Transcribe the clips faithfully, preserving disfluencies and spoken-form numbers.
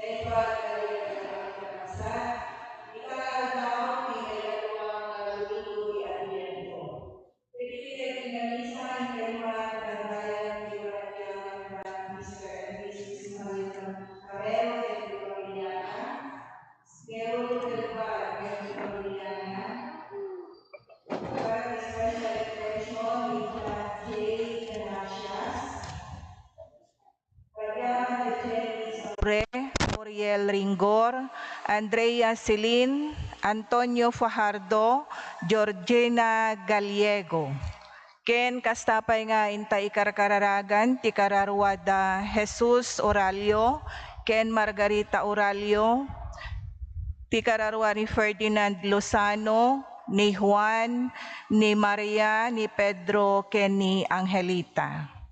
Ket pagkayat nga agkakabsat, ita nga aldaw ti kayatna nga Domingo ti Adviento. Pwede ti nagkinamisa, inkayo man kantayan ti Maragyaman, Mister and Missus Maria Carrero, ken ti pamiliana. Pero ket ba, ken ti pamiliana. Para ti special attention, ni Pat J. Canasias. Maria Jenny Sabre, Muriel Ringor, Andrea Celine, Antonio Fajardo, Georgina Gallego. Ken kasta pay nga inta ikarkararagan ti kararua da Jesus Oralio ken Margarita Oralio, ti kararua ni Ferdinand Lozano, ni Juan, ni Maria, ni Pedro, ken ni Angelita.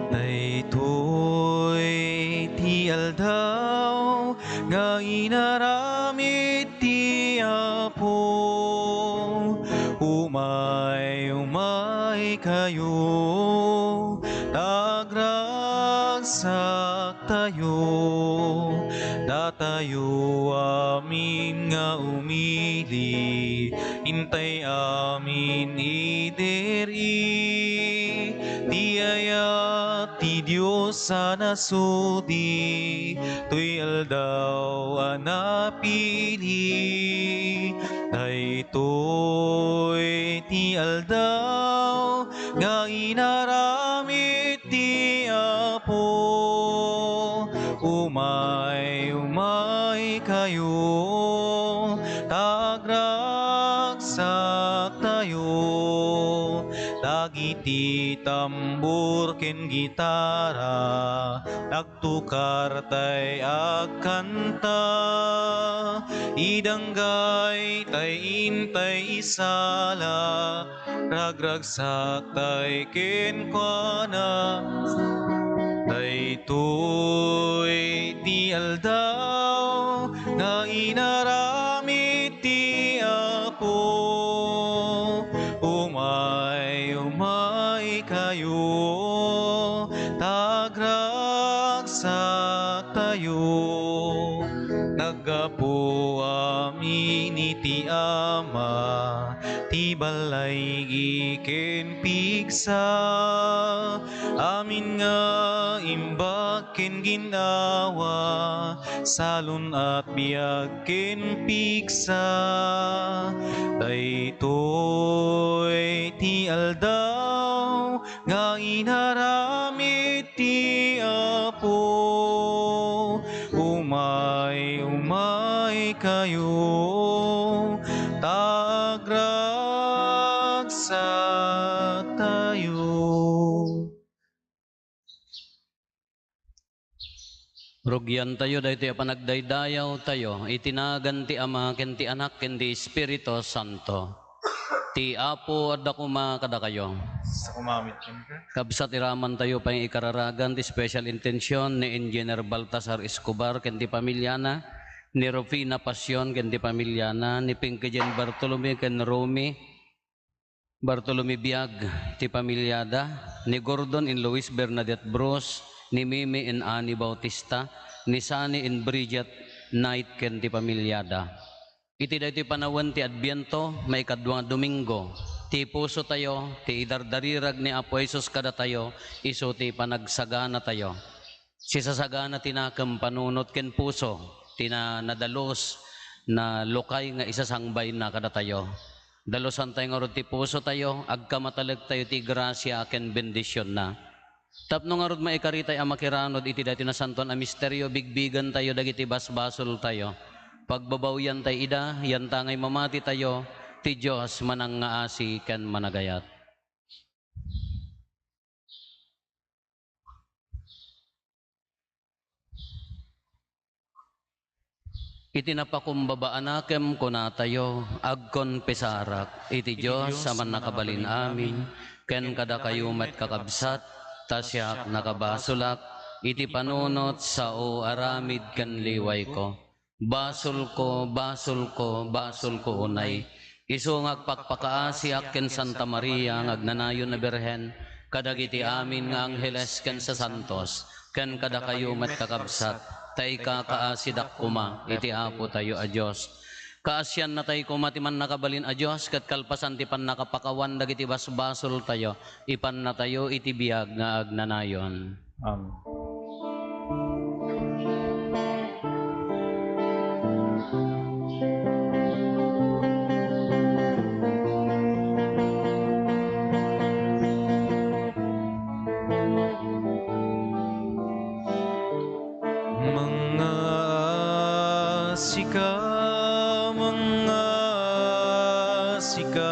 Daytoy ti aldaw nga inaramid ti Apo. Umay, umay kayo, ta agragsak tayo, datayo amin nga umili, intay amin idi. Ti ayat ti Dios a nasudi, toy aldaw a napili. Daytoy ti aldaw nga inaramid ti Apo. Umay, umay kayo, ta agragsak tayo. Dagiti tambor ken Tara, agtukar tay agkanta, idanggay tay intay isala, ragragsak tay kenkuana. Daytoy ti aldaw nga inaramid ti Apo. Umay, umay kayo, ta agragsak tayo. Naggapu amin iti Ama, ti ballaygi ken pigsa, amin nga imbag ken ginnawa, salun-at biag ken pigsa. Daytoy ti aldaw nga inaramid ti Apo. Umay, umay kayo, ta agragsak tayo. Rugiantayo daytoy a panagdaydayawtayo iti nagan ti Ama, ken ti Anak, ken ti Espiritu Santo. Ti Apo adda koma kadakayo. Sa kumamit kenka. Kabsat, iramantayo pay ikararagan ti special intention ni Engineer Baltasar Escobar ken ti pamilyana, ni Rufina Pasion ken ti pamilyana, ni Pinky Jane Bartolome ken Romy Bartolome Biag ti pamilyada, ni Gordon and Luis Bernadette Bruce, ni Mimi and Annie Bautista, ni Sunny and Bridget Knight ken ti pamilyada. Iti daytoy panawen ti Adbiento, maikadua nga Domingo, ti pusotayo, ti idardarirag ni Apo Jesus kadatayo, isu ti panagsaganatayo. Sisasagana ti nakem, panunot ken puso ti na-, nadalus, nalukay nga isasangbayna kadatayo. Dalusantayo ngarud ti pusotayo, agkamatalektayo ti grasia ken bendisionna. Tapno ngarud maikaritay a makiranud iti daytoy nasantoan a misterio, bigbigentayo dagiti basbasoltayo. Pagbabawiantay ida, yantangay mamatitayo, ti Dios manangngaasi ken managayat. Iti napakumbaba a nakem kunatayo, agkonfesarak iti Dios a Mannakabalin-amin, ken kadakayo met, kakabsat, ta siak nakabasolak iti panunot, sao, aramid ken liwayko. Basolko, basolko, basolko unay. Isu nga agpakpakaasiak ken Santa Maria nga agnanayon a Birhen, kadagiti amin nga angheles ken sasantos, ken kadakayo met, kakabsat, ta ikakaasidak koma iti Apotayo a Dios. Kaasiannatay koma ti Mannakabalin a Dios, ket kalpasan ti pannakapakawan dagiti basbasoltayo, ipannatayo iti biag nga agnanayon. Amen. Mangngaasika, mangngaasika,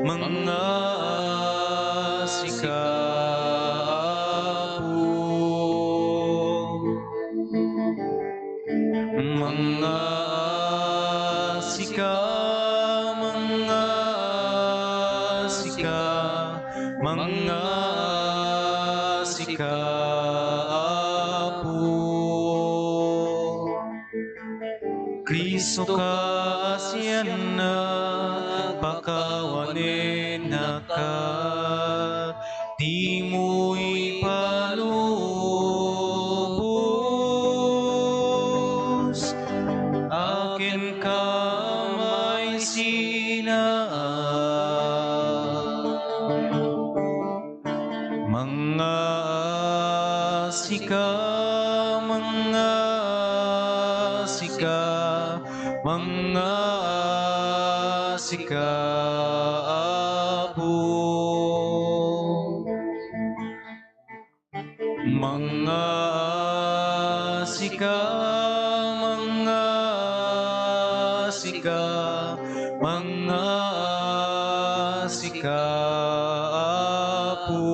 mangngaasika, Apo. Mangngaasika, mangngaasika, mangngaasika, Apo. Cristo, kaasiannak, pakawanennaka, dimo ipalubos a kenka maisinaag. Mangngaasika, mangngaasika, mangngaasika, Apo. Mangngaasika, mangngaasika, mangngaasika, Apo.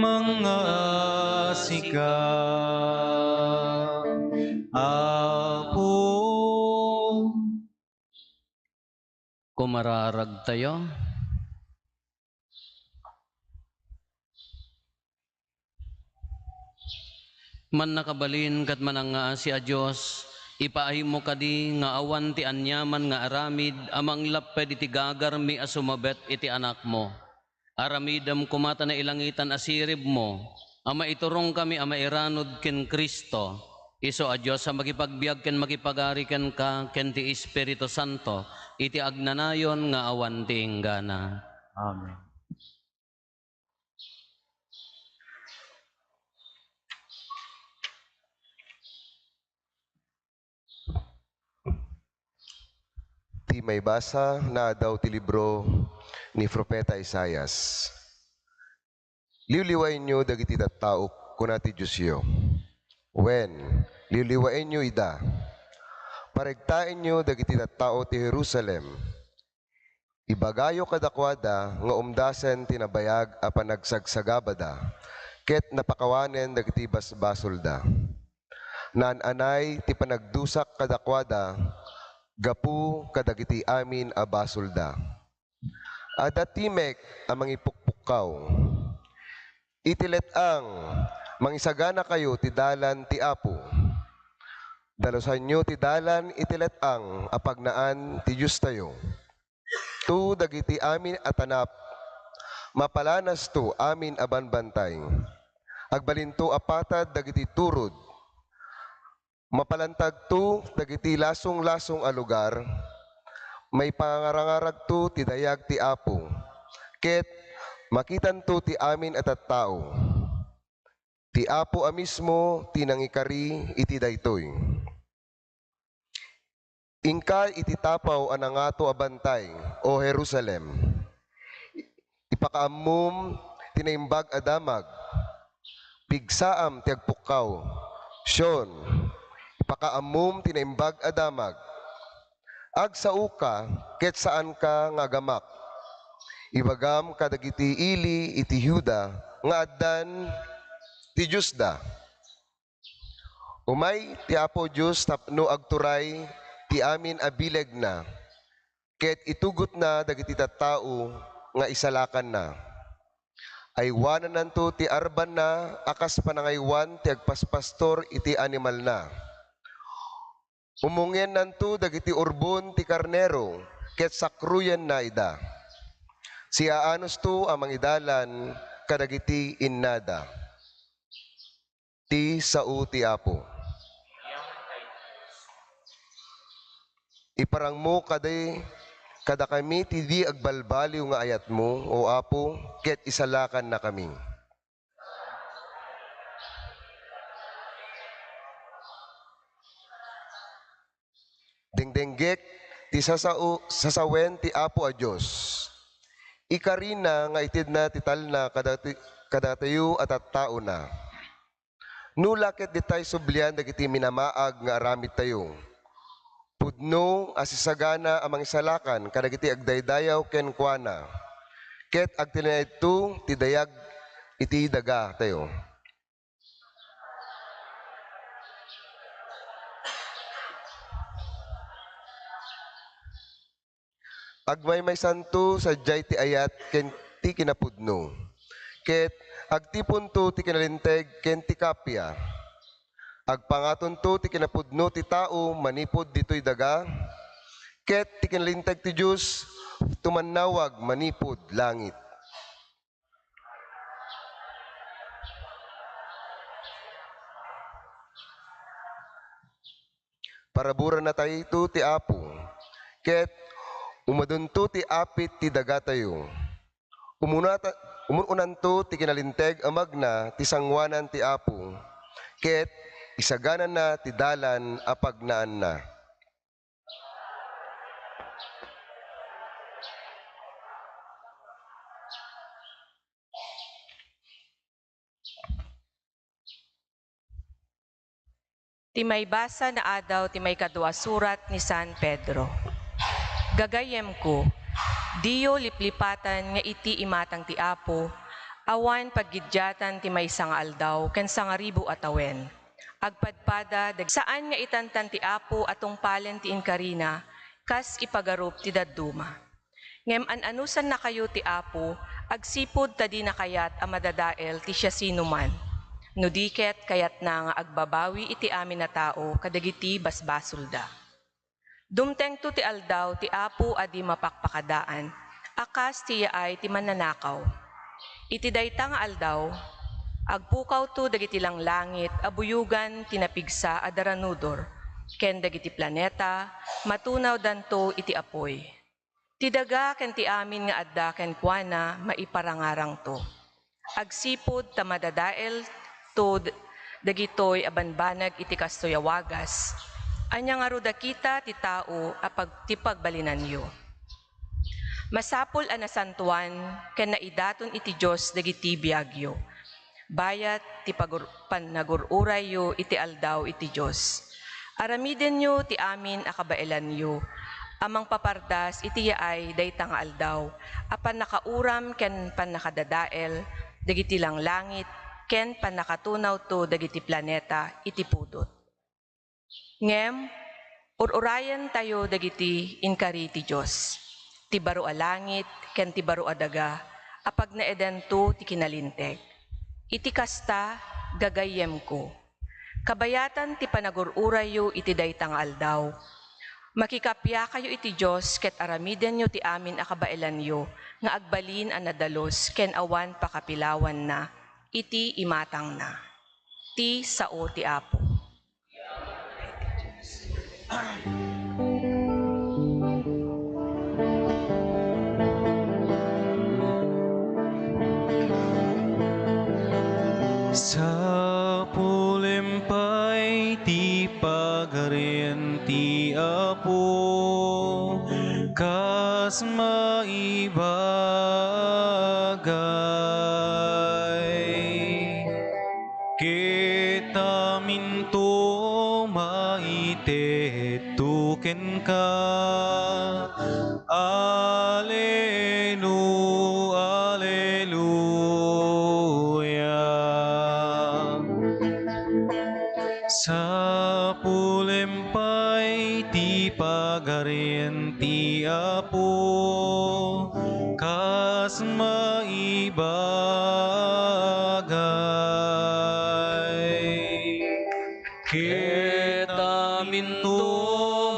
Nga sika, Apo. Kumararagtayo. Mannakabalin ket manangngaasi a Dios, ipaaymo kadi nga awan ti aniaman nga aramid a manglapped iti gagarmi a sumabet iti Anakmo. Aramidem koma ta nailangitan a siribmo a maiturongkami a mairanod ken Cristo, isu a Dios a makipagbiag ken makipagari kenka ken ti Espiritu Santo iti agnanayon nga awan ti inggana. Amen. Ti maibasa naadaw ti libro ni Profeta Isaias. "Liwliwaenyo dagiti tattaok," kuna ti Diosyo. Wen, liwliwaenyo ida. Paregtaenyo dagiti tattao ti Jerusalem. Ibagayo kadakuada nga umdasen ti nabayag a panagsagsagabada, ket napakawanen dagiti basbasolda. Naan-anay ti panagdusak kadakuada gapu kadagiti amin a basolda. Adda timek a mangipukpukkaw. Iti let-ang, mangisaganakayo ti dalan ti Apo. Dalusanyo ti dalan iti let-ang a pagnaan ti Diostayo. To dagiti amin a tanap, mapalanasto amin a banbantay. Agbalinto a patad dagiti turod. Mapalantagto dagiti lasonglasong a lugar. Maipangarangaragto ti dayag ti Apo, ket makitanto ti amin a tattao. Ti Apo a mismo ti nangikari iti daytoy. Inka iti tapaw a nangato a bantay, O Jerusalem. Ipakaammom ti naimbag a damag. Pigsaam ti agpukkaw. Sion, ipakaammom ti naimbag a damag. Agsaoka ket saanka nga agamak. Ibagam kadagiti ili iti Juda nga addan ti Diosda. Umay ti Apo Dios tapno agturay ti amin a bilegna, ket itugotna dagiti tattao nga isalakanna. Aywanannanto ti arbanna a kas panangaywan ti agpaspastor iti animalna. Umungennanto dagiti urbon ti karnero ket sakruyenna ida. Siaanosto a mangidalan kadagiti innada. Ti sao ti Apo. Iparangmo kadi kadakami ti di agbalbaliw nga ayatmo, O Apo, ket isalakannakami. Dengdenggek ti sasao-, sasawen ti Apo a Dios. Ikarina nga itedna ti talna kadati-, kadatayo a tattaona. No la ket ditay sublian dagiti minamaag nga aramidtayo, pudno a sisagana a mangisalakan kadagiti agdaydayaw kenkuana, ket agtilinayto ti dayag iti dagatayo. Agmaymaysanto sadiay ti ayat ken ti kinapudno, ket agtiponto ti kinalinteg ken ti kappia. Agpangatonto ti kinapudno ti tao manipud ditoy daga, ket ti kinalinteg ti Dios tumannawag manipud langit. Paraburannatayto ti Apo, ket umadunto ti apit ti dagatayo. Umunata-, umun-unanto ti kinalinteg a magna ti sangoanan ti Apo, ket isaganana ti dalan a pagnaanna. Ti maibasa naadaw ti maikadua a surat ni San Pedro. Gagayyemko, diyo liplipatan nga iti imatang ti Apo, Awan paggiddiatan ti maysa nga aldaw ken sangaribu a tawen. Agpadpada, dag-, saan nga itantan ti Apo a tungpalen ti inkarina, kas ipagarup ti dadduma. Ngem an-anusannakayo ti Apo, agsipud ta dina kayat a madadael ti siasinoman. No di ket, kayatna nga agbabawi iti amin a tao kadagiti basbasolda. Dumtengto ti aldaw ti Apo a di mapakpakadaan, a kas ti yaay ti mannanakaw. Iti dayta nga aldaw, agpukawto dagiti langlangit a buyogan ti napigsa a daranudor, ken dagiti planeta matunawdanto iti apuy. Ti daga ken ti amin nga adda kenkuana maiparangarangto. Agsipud ta madadaelto d-, dagitoy a banbanag iti kastoy a wagas. Ania ngarud a kita ti tao a pag-, ti pagbalinanyo? Masapul a nasantoan ken naidaton iti Dios dagiti biagyo. Bayat ti pagur-, pannagur-urayyo iti aldaw iti Dios. Aramidenyo ti amin a kabaelanyo a mangpapardas iti yaay dayta nga aldaw a pannakauram ken pannakadadael dagiti langlangit ken pannakatunawto dagiti planeta iti pudot. Ngem ur-urayentayo dagiti inkari ti Dios, ti baro a langit ken ti baro a daga a pagnaedento ti kinalinteg. Iti kasta, gagayyemko, kabayatan ti panagur-urayyo iti dayta nga aldaw, makikapiakayo iti Dios ket aramidenyo ti amin a kabaelanyo nga agbalin a nadalus ken awan pakapilawanna iti imatangna. Ti sao ti Apo. Sapulem pay ti Pagarian ti Apo, kas maibagay. Ket aminto maitedto kenka. Alelu-, aleluya. Sapulem pay ti Pagarian ti Apo, kas maibagay. Ket aminto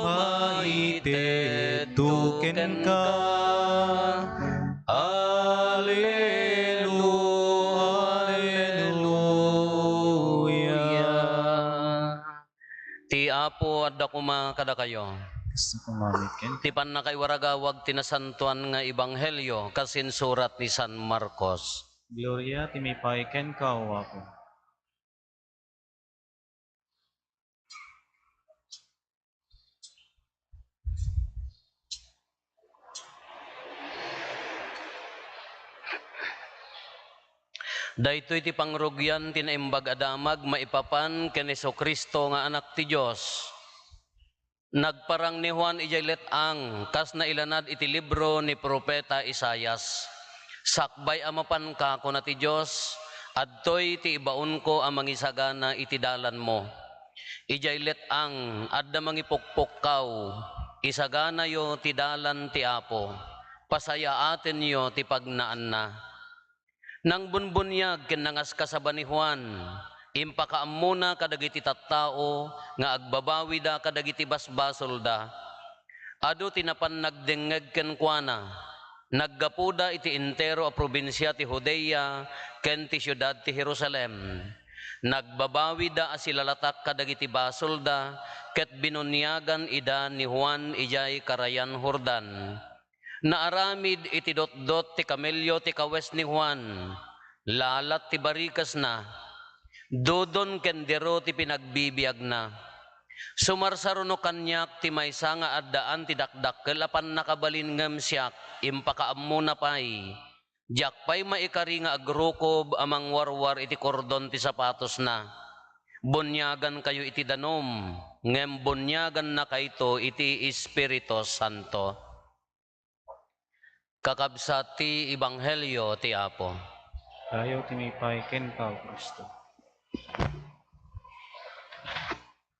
maitedto kenka. Alelu-, aleluya. Ti Apo adda koma kadakayo. Kasta koma met kenka. Ti pannakaiwaragawag ti nasantoan nga ebanghelio kas insurat ni San Marcos. Gloria ti maipaay kenka, O Apo. Daytoy ti pangrugian ti Naimbag a Damag maipapan ken Jesu-Cristo nga Anak ti Dios. Nagparang ni Juan idiay let-ang, kas nailanad iti libro ni Profeta Isaias, "Sakbay a mapanka," kuna ti Dios, "adtoy ti ibaonko a mangisagana iti dalanmo." Idiay let-ang, adda mangipukpukkaw, "Isaganayo ti dalan ti Apo, pasayaatenyo ti pagnaanna." Nangbunbuniag ken nangaskasaba ni Juan, impakaammona kadagiti tattao nga agbabawida kadagiti basbasolda. Adu ti napan nagdengngeg kenkuana. Naggapuda iti entero a probinsia ti Judea ken ti siudad ti Jerusalem. Nagbabawida a silalatak kadagiti basolda ket binuniagan ida ni Juan idiay Karayan Jordan. Naaramid iti dotdot ti kamelio ti kawes ni Juan. Lalat ti barikesna. Dudon ken diro ti pinagbibiagna. Sumarsaruno kaniak ti maysa nga addaan ti dakdakkel a pannakabalin ngem siak, impakaammona pay. Diak pay maikari nga agrukob a mangwarwar iti kordon ti sapatosna. Buniagankayo iti danum, ngem buniagannakayto iti Espiritu Santo. Kakabsat ti Ebanghelio ti Apo. Ayaw ti mipay ken Pao Cristo.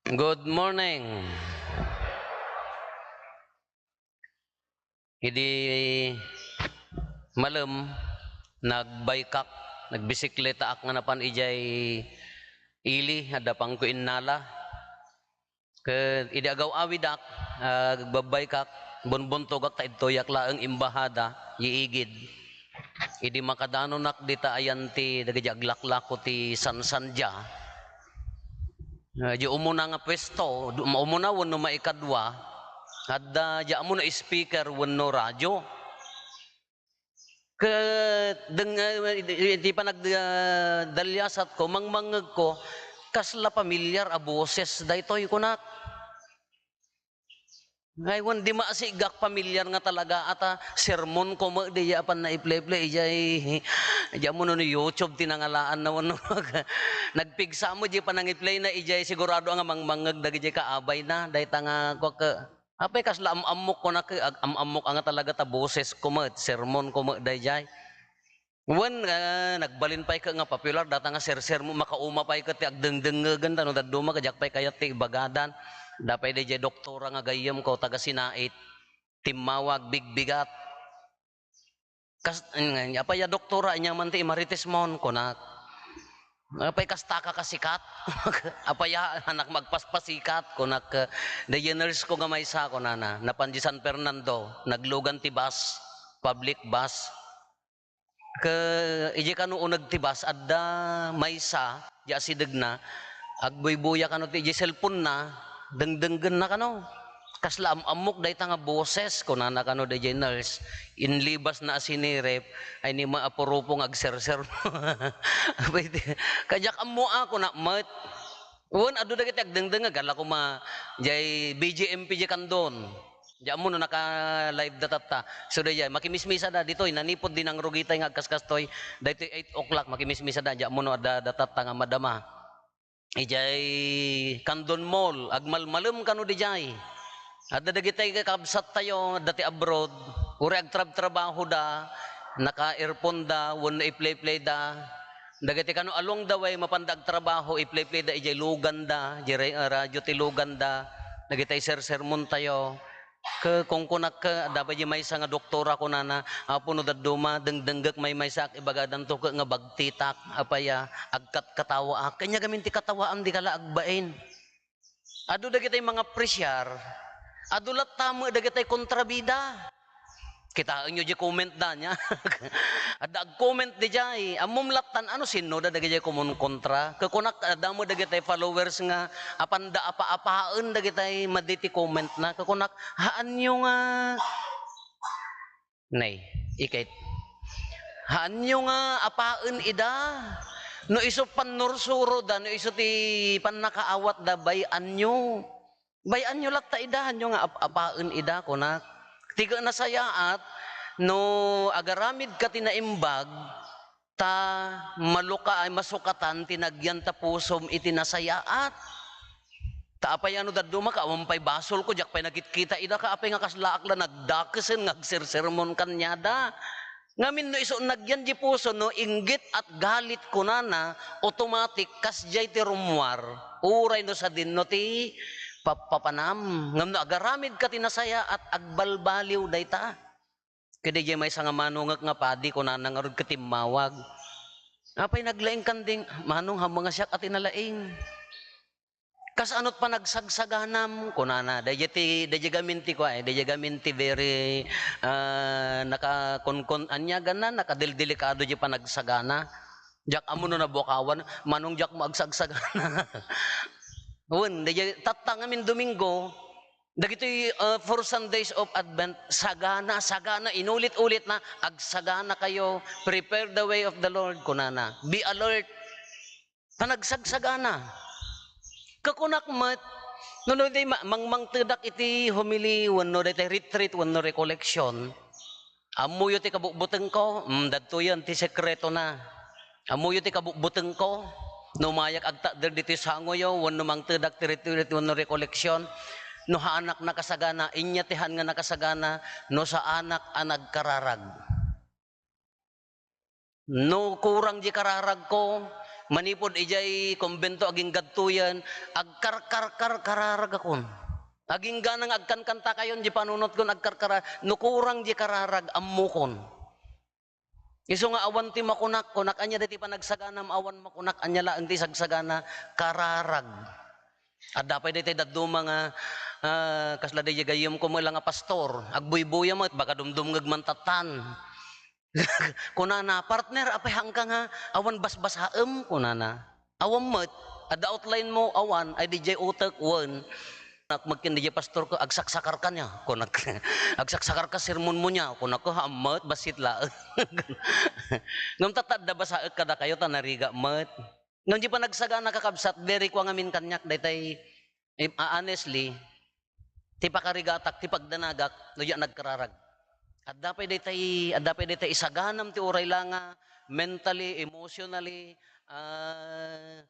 Good morning. Idi malem, nagbaykak, nagbisikletaak nga napan idiay ili, adda pangko innala. Ket idi agaw-awidak, agbabbaykak, bunbuntogak ta idtoyak laeng imbahada, iigid. Idi makadanonak dita ayan ti dagiti aglaklako ti sansandia, ah, di umuna nga puesto, du-, maumuna wenno maikadua, adda di ammo no speaker wenno radio. Ket deng-, eh, iti panag-, ah, daliasatko, mangmangngegko, kasla pamilyar a boses daytoy, kunak. Ay, wen, di maasigak, pamilyar nga talaga, ata sermon ko met, di apan naiplay-play, ijay, di ammo no YouTube ti nangalaan na, wenno nagpigsa mo, di panangiplay na, ijay, sigurado nga mangmangngeg dagiti kaabayna, dayta nga, kuak, Apay kasla am-ammok kunak, ag-, am-ammok nga talaga ta boses ko met, sermon ko met dayjay. Wen, ah, nagbalin pay ket nga popular, data nga sersermon, makauma pay ket ti agdengdengngegen, ta no dadduma ket diak pay kayat ti ibagadan. Adda pay dayjay doktora nga gayyem ko, taga Sinait, timmawag, bigbigat. Kas-, apay a doktora, ania man ti imarites mon, kunak. Apay kasta ka kasikat? Apay a anak magpaspasikat, kunak, dayjay nurse ko nga maysa, kunana, napan di San Fernando, naglugan ti bus, public bus. Ke, idiay kano uneg ti bus, adda maysa, di asidegna, agbuybuya kano ti idiay cellphone na, dengdenggenna kano. Kasla am-ammok dayta nga boses, kunana kano dayjay nurse, inlibasna a sinirip, ay ni maapurupo nga agserser. Apay ti, kadiak ammo a, kuna met. Wen, adu dagiti agdengdengngeg, ala koma, jay B J M P jay Candon. Di ammo no naka-live da tatta. So, dayjay, makimismisada ditoy, nanipod di nangrugitay nga agkaskastoy, daytoy eight o'clock, makimismisada, di ammo no adda da tatta nga madama. Ijay Candon Mall, agmalmalem kano dijay. Adda dagitay kakabsattayo, adda ti abroad, uray agtrabtrabahoda, naka-earphone da, wenno i-play-play da. Dagiti kano along the way, mapanda agtrabaho, i-play-play da ijay luganda, ijay ra-, radyo ti luganda, dagitay sersermontayo. Ke, kunkunak ke, adda pay di maysa nga doktora, kunana, "Apo, no dadduma, dengdenggek maymaysaak, ibagadanto ke nga bagtitak, apay a, agkatkatawaak." Kanya gamin ti katawaan, di ka la agbain. Adu dagitay mangapresiar, adu latta met dagitay kontrabida. Kitaenyo di comment da, nia? Adda agcomment dijay. Ammom lattan, ano, sinno da dagijay kumun kontra? Ke kunak, adda met dagitay followers nga apanda apa-apaen dagitay madi ti comment na. Ke kunak, haanyo nga, nay, ikit. Haanyo nga apaen ida. No isu pannursuro da, no isu ti pannakaawat da, bay-anyo. Bay-anyo latta ida, haanyo nga ap-, apaen ida, kunak. Ti nasayaat, no agaramid ka ti naimbag, ta maluka ay masukatan ti nagyan ta pusom iti nasayaat. Ta apay a no dadduma ka, awan pay basolko, diak pay nakitkita ida ka, apay nga kaslaak la nagdakesen nga agsersermon kaniada. Ngamin no isu nagyan di puso, no inggit at galit kunana, automatic, kasdiay ti rummuar. Uray no sadinno ti pappapanam. Ngem no agaramid ka ti nasayaat, agbalbaliw dayta. Ket dayjay maysa nga manongek nga padi, kunana ngarud ket timmawag. Apay naglaing kanding, "Manong, haanmo nga siak a ti nalaing. Kasano ti panagsagsaganam?" kunana. Dayjay ti, dayjay gamin ti kua, eh, dayjay gamin ti very, ah, nakakunkun-, ania gana, nakadeldelikado di panagsagana. Diak ammo no nabukawan, "Manong, diak mo agsagsagana." Wen, dayjay tatta ngamin Domingo, dagitoy, ah, four Sundays of Advent, sagana, sagana, inulit-ulit na, "Agsagana kayo, prepare the way of the Lord," kunana. Be alert. Panagsagsagana. Kakunak met, no, no, di ma-, mangmangtedak iti homily, wenno daytoy retreat, wenno recollection, Ammoyo ti kabutbutengko? Mm, dadtoyen ti sekretona. Ammoyo ti kabutbutengko? No umayak agtakder ditoy sangoyo, wenno mangtedak ti retreat wenno recollection, no haanak nakasagana, ania ti haan nga nakasagana, no saanak a nagkararag. No kurang di kararagko, manipud idiay kumbento agingga ditoyen, agkarkarkar kararagakon. Aginggana nga agkankantakayon di panunotkon, agkarkara-, no kurang di kararag, ammokon. Isu nga awan ti makunak, kunak, ania daytoy panagsaganam, awan makunak, ania laeng ti sagsagana, kararag. Adda pay daytoy dadduma nga, ah, kasla daydiay gayyemko met la nga pastor, agbuybuya met, baka dumdumngeg man tattan. Kunana, "Partner, apay haanka nga awan basbasaem?" kunana. "Awan met, adda outline mo?" "Awan." "Ay, daydiay utek?" "Wen." Kunak met ken daydiay pastorko, "Agsaksakarka nia?" kunak. "Agsaksakarka sermonmo nia?" kunak, "Haan met, bassit laeng." Ngem tatta, adda basaek kadakayo ta narigat met. Ngem di panagsagana, kakabsat, very kua ngamin kaniak daytay, eh, ah, honestly, ti pakarigatak, ti pagdanagak, no diak nagkararag. Adda pay daytay, adda pay daytay isaganam ti uray la nga mentally, emotionally, ah,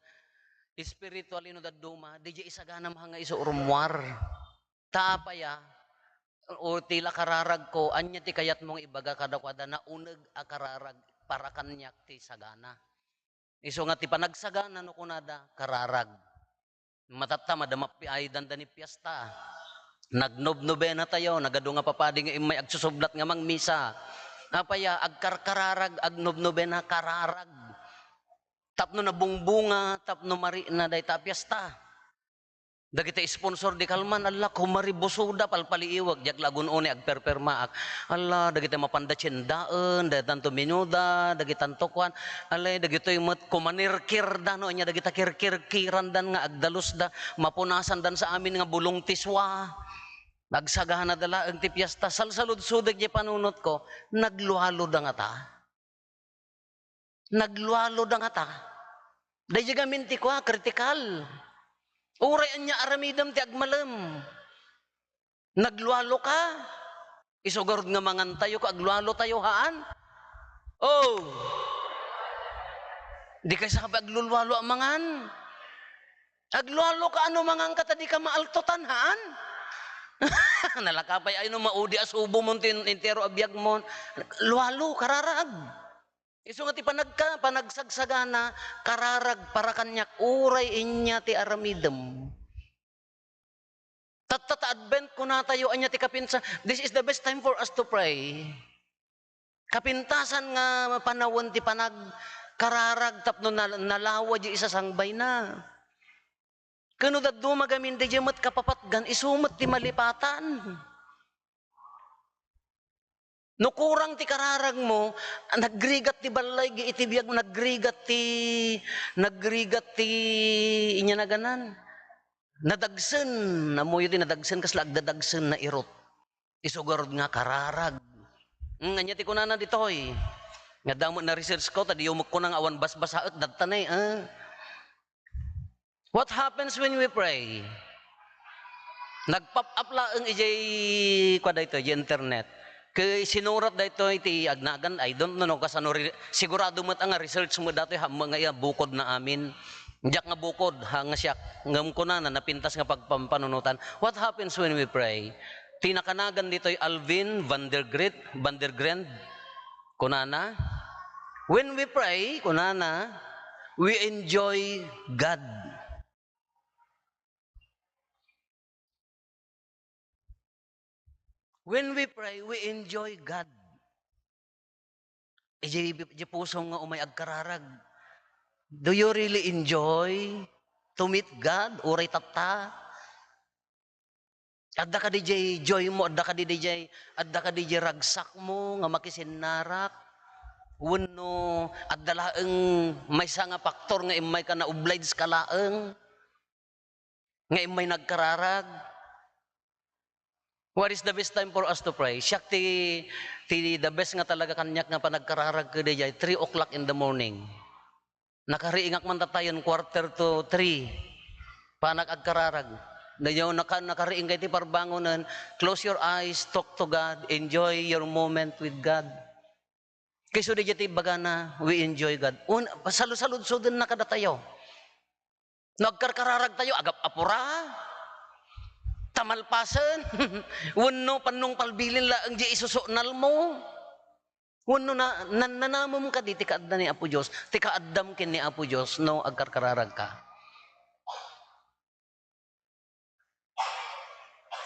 spiritually no dadduma, daydiay isaganam ha nga isu rummuar. Ta apay a, o ti la kararagko, ania ti kayatmo nga ibaga kadakuada, nauneg a kararag para kaniak ti sagana. Isu nga ti panagsagana no kunada, kararag. Matatta, madama pay dandani fiesta. Nagnobnobena tayo, nagadu nga papadi nga immay agsusublat nga mangmisa. Apay a, agkarkararag, agnobnobena, kararag. Tapno nabungbunga, tapno marikna dayta a fiesta. Dagiti sponsor di kalman, alla, kumaribusoda, palpaliiwek, diak la agun-uni, agperpermaak. Alla, dagiti mapanda tiendaen, dagitanto menuda, dagitanto kuan. Alla, dagitoy met kumanirkirda, no, ania dagita kirkirkirandan nga agdalusda, mapunasandan sa amin nga bulong ti sua. Agsaganada laeng ti fiesta, salsaludsodek diay panunotko, naglualuda ngata. Naglualuda ngata. Daydiay ngamin ti kua, kritikal. Uray ania aramidem ti agmalem. Naglualuka. Isu garud nga mangantayo ket aglualu tayo, haan? Oh. Dikay sa pay aglulualu a mangan. Aglualuka no manganka ta dika maaltotan, haan? Nalaka pay ay no maudi a subomon ti entero a biagmon. Lualu, kararag. Isu nga ti panagka-, panagsagsagana, kararag para kaniak, uray ania ti aramidem. Tatta ta Advent, kunatayo, ania ti kapinsa-, this is the best time for us to pray. Kapintasan nga panawen ti panagkararag tapno nal-, nalawa diay isasangbayna. Ken no dadduma gamin daydiay met kapapatgan, isu met ti malipatan. No kurang ti kararagmo, nagrigat ti ballaygi iti biag, nagrigat ti, nagrigat ti, inya naganan. Nadagsen, ammoyo ti nadagsen, kasla agdadagsen, nairut. Isu garud nga kararag. Hmm, ania ti kunana ditoy? Nga damo na-research ko, ta diyo met kuna nga awan basbasaek, dadta nay, eh. What happens when we pray? Nag-pop up laeng idiay, kua daytoy, idiay internet. Ket sinurat daytoy ti agnagan, I don't know no kasano ri-, sigurado met a nga research met datoy, haan met nga iya bukod na amin. Diak nga bukod, haan nga siak. Ngem kunana, napintas nga pagpampanunotan. What happens when we pray? Ti nakanagan ditoy Alvin Vandergrit, Vandergrand. Kunana, "When we pray," kunana, "we enjoy God." When we pray, we enjoy God. Idiay, idiay pusom nga umay agkararag. Do you really enjoy to meet God? Uray tatta? Adda kadi diay joy mo, adda kadi diay, adda kadi diay ragsak mo nga makisinnarak? Wenno adda laeng maysa nga faktor nga immayka na-oblige ka laeng nga immay nagkararag? What is the best time for us to pray? Siak ti, ti the best nga talaga kaniak nga panagkararag kadi diay three o'clock in the morning. Nakariingak man tatayon, quarter to three. Panak agkararag. Dayaw naka-, nakariing kay ti parbangonen, close your eyes, talk to God, enjoy your moment with God. Kayso di ti bagana, we enjoy God. Un-, salusaludsoden na kadatayo. No agkarkararag tayo, agap-apura, tamalpasen, wenno pannong palbilin laeng di isusuknal mo. Wenno na, nan-, nanamem kadi ti kaadda ni Apo Dios, ti kaaddam ken ni Apo Dios no agkarkararagka?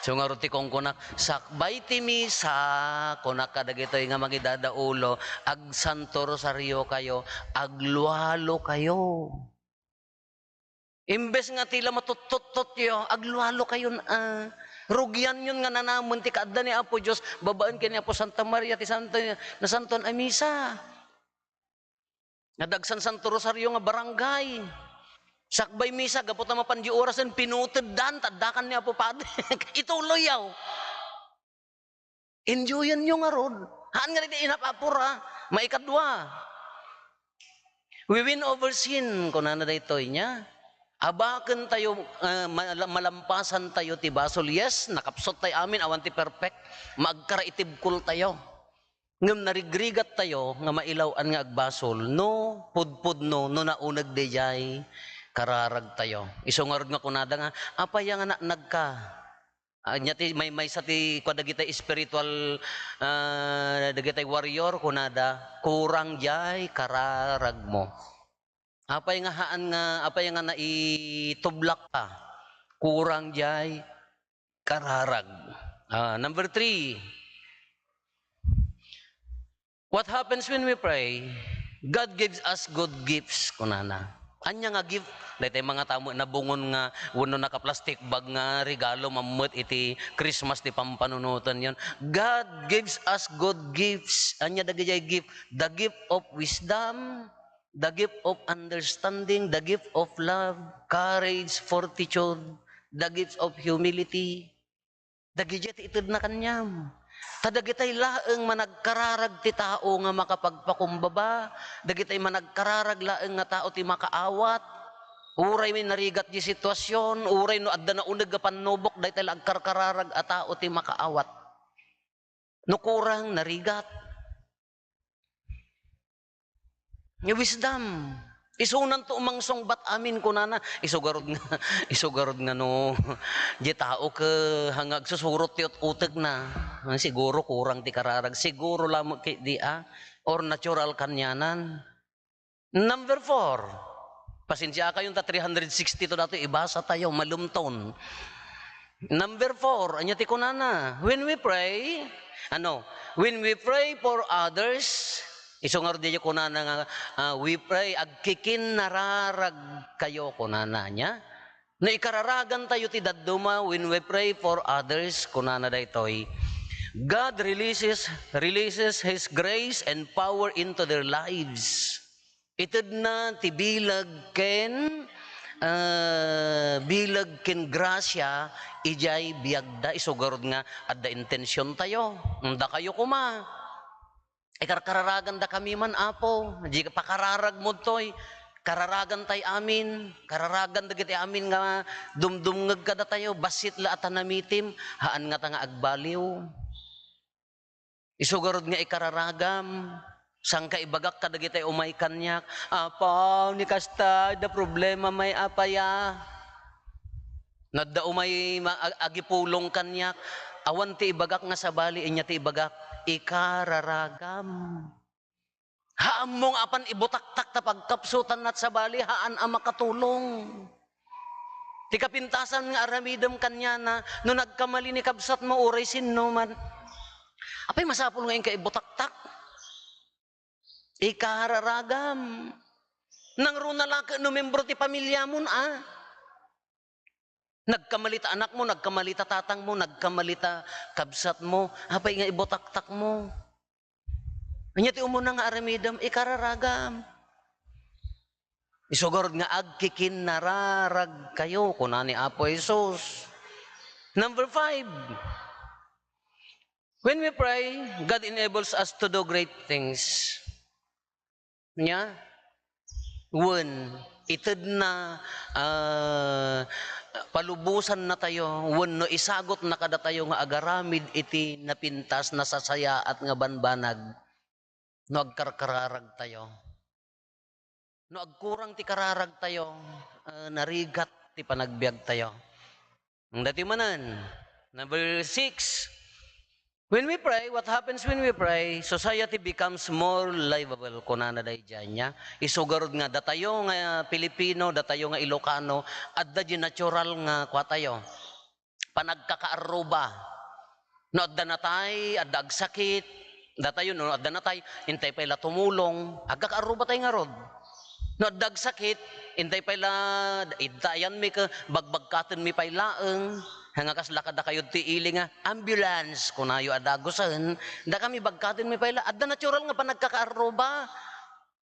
So ngarud ti kunkunak, sakbay ti misa, kunak kadagitoy nga mangidadaulo, agsanto rosariokayo, aglualokayo. Imbes nga ti la matuttuttuttotyo, aglualokayon a. Rugianyon nga nanamen ti kaadda ni Apo Dios babaen ken ni Apo Santa Maria ti Santo, Nasantoan a Misa. Nga dagsan Santo Rosario nga barangay. Sakbay misa, gapu ta mapan di orasen, pinuteddan, taddakan ni Apo Padre. Ituloy yaw. Enjoyanyo ngarud. Haan nga dagiti inapapura. Maikadua, we win over sin, kunana daytoy niya. Abaken tayo, eh, mala-, malampasan tayo ti basol. Yes, nakapsut tayo amin, awan ti perfect. Maagkaraitibkol tayo. Ngem narigrigat tayo nga mailaw-an nga agbasol no pudpudno, no nauneg daydiay kararag tayo. Isu ngarud nga kunada nga, "Apay a nga naanagka?" Ania ti may-, maysa ti kua dagiti spiritual, ah, dagiti warrior, kunada, "Kurang diay kararagmo." Apay nga haan nga, apay nga naitublak ka? Kurang diay kararag. Ah, number three, what happens when we pray? God gives us good gifts, kunana. Ania nga gift? Daytoy mga tamo nabungon nga wenno naka-plastic bag nga regalo mammet iti Christmas ti pampanunotenyon. God gives us good gifts. Ania dagiti gift? The gift of wisdom, the gift of understanding, the gift of love, courage, fortitude, the gift of humility. Dagiti ti itedna kaniam. Ta dagitay laeng managkararag ti tao nga makapagpakumbaba, dagitay managkararag laeng nga tao ti makaawat. Uray may narigat di sitwasyon, uray no adda nauneg a pannubok, daytay la agkarkararag a tao ti makaawat. No kurang, narigat. Nga wisdom. Isunanto umangsungbat amin, kunana. Isu garud nga, isu garud nga no, di tao ke, hanga agsusurot ti ut-utekna. Ah, siguro kurang ti kararag. Siguro lamang ketdi, ah. Or natural kanianan. Number four. Pasensiakayon ta three hundred sixty-two datoy ibasa tayo, malumton. Number four, ania ti kunana? When we pray, ano? When we pray for others, isu ngarud diay kunana nga, ah, we pray, agkikinnararagkayo, kunana niya. No ikararagan tayo ti dadduma, when we pray for others, kunana daytoy, God releases, releases His grace and power into their lives. Itedna ti bileg ken, ah, bileg ken grasia idiay biagda, isu garud nga adda intensiontayo. Dakayo koma. Ikarkararagandakami man, Apo. Di pakararagmo ditoy. Kararagantay amin. Kararagan dagiti amin nga dumdumngeg kadatayo. Bassit la a ta namitim. Haan ngata nga agbaliw. Isu garud nga ikararagam, saan ka ibagak kadagiti umay kaniak, "Apo, ni kasta, adda problema may apaya?" No adda umay ma-, ag-, agipulong kaniak, awan ti ibagak nga sabali, ania ti ibagak, ikararagam. Haanmo nga apan ibutaktak ta pagkapsutanna, sabali, haan a makatulong. Ti kapintasan nga aramidem kaniana, no nagkamali ni kabsatmo, uray sinno man. Apay masapul nga inka ibutaktak? Ikararagam. Nangruna la ket no membro ti pamiliamon, a. Nagkamali ta anakmo, nagkamali ta tatangmo, nagkamali ta kabsatmo, apay nga ibutaktakmo? Ania ti umuna nga aramidem? Ikararagam. Isu garud nga agkikinnararagkayo, kuna ni Apo Jesus. Number five, when we pray, God enables us to do great things. Nia? Wen, itedna, ah, palubosannatayo, wenno isagutna kadatayo nga agaramid iti napintas, nasasayaat nga banbanag no agkarkararagtayo. No agkurang ti kararagtayo, ah, narigat ti panagbiagtayo. Daytoy manen, number six, When we pray, what happens when we pray? Society becomes more livable, kunana daydiay nia. Isu garud nga, datayo nga Pilipino, datayo nga Ilocano, adda di natural nga kuatayo. Panagkakaarruba. No adda natay, adda agsakit, datayo no adda natay, intay pay la tumulong, agkakaarruba tay ngarud. No adda agsakit, intay pay la, idtayan mi ket bagbagkaten mi pay laeng. Nga kasla kadakayo ti ili nga, "Ambulance," kunayo a dagusen. Dakami bagkaten mi pay la, adda natural nga panagkakaarruba.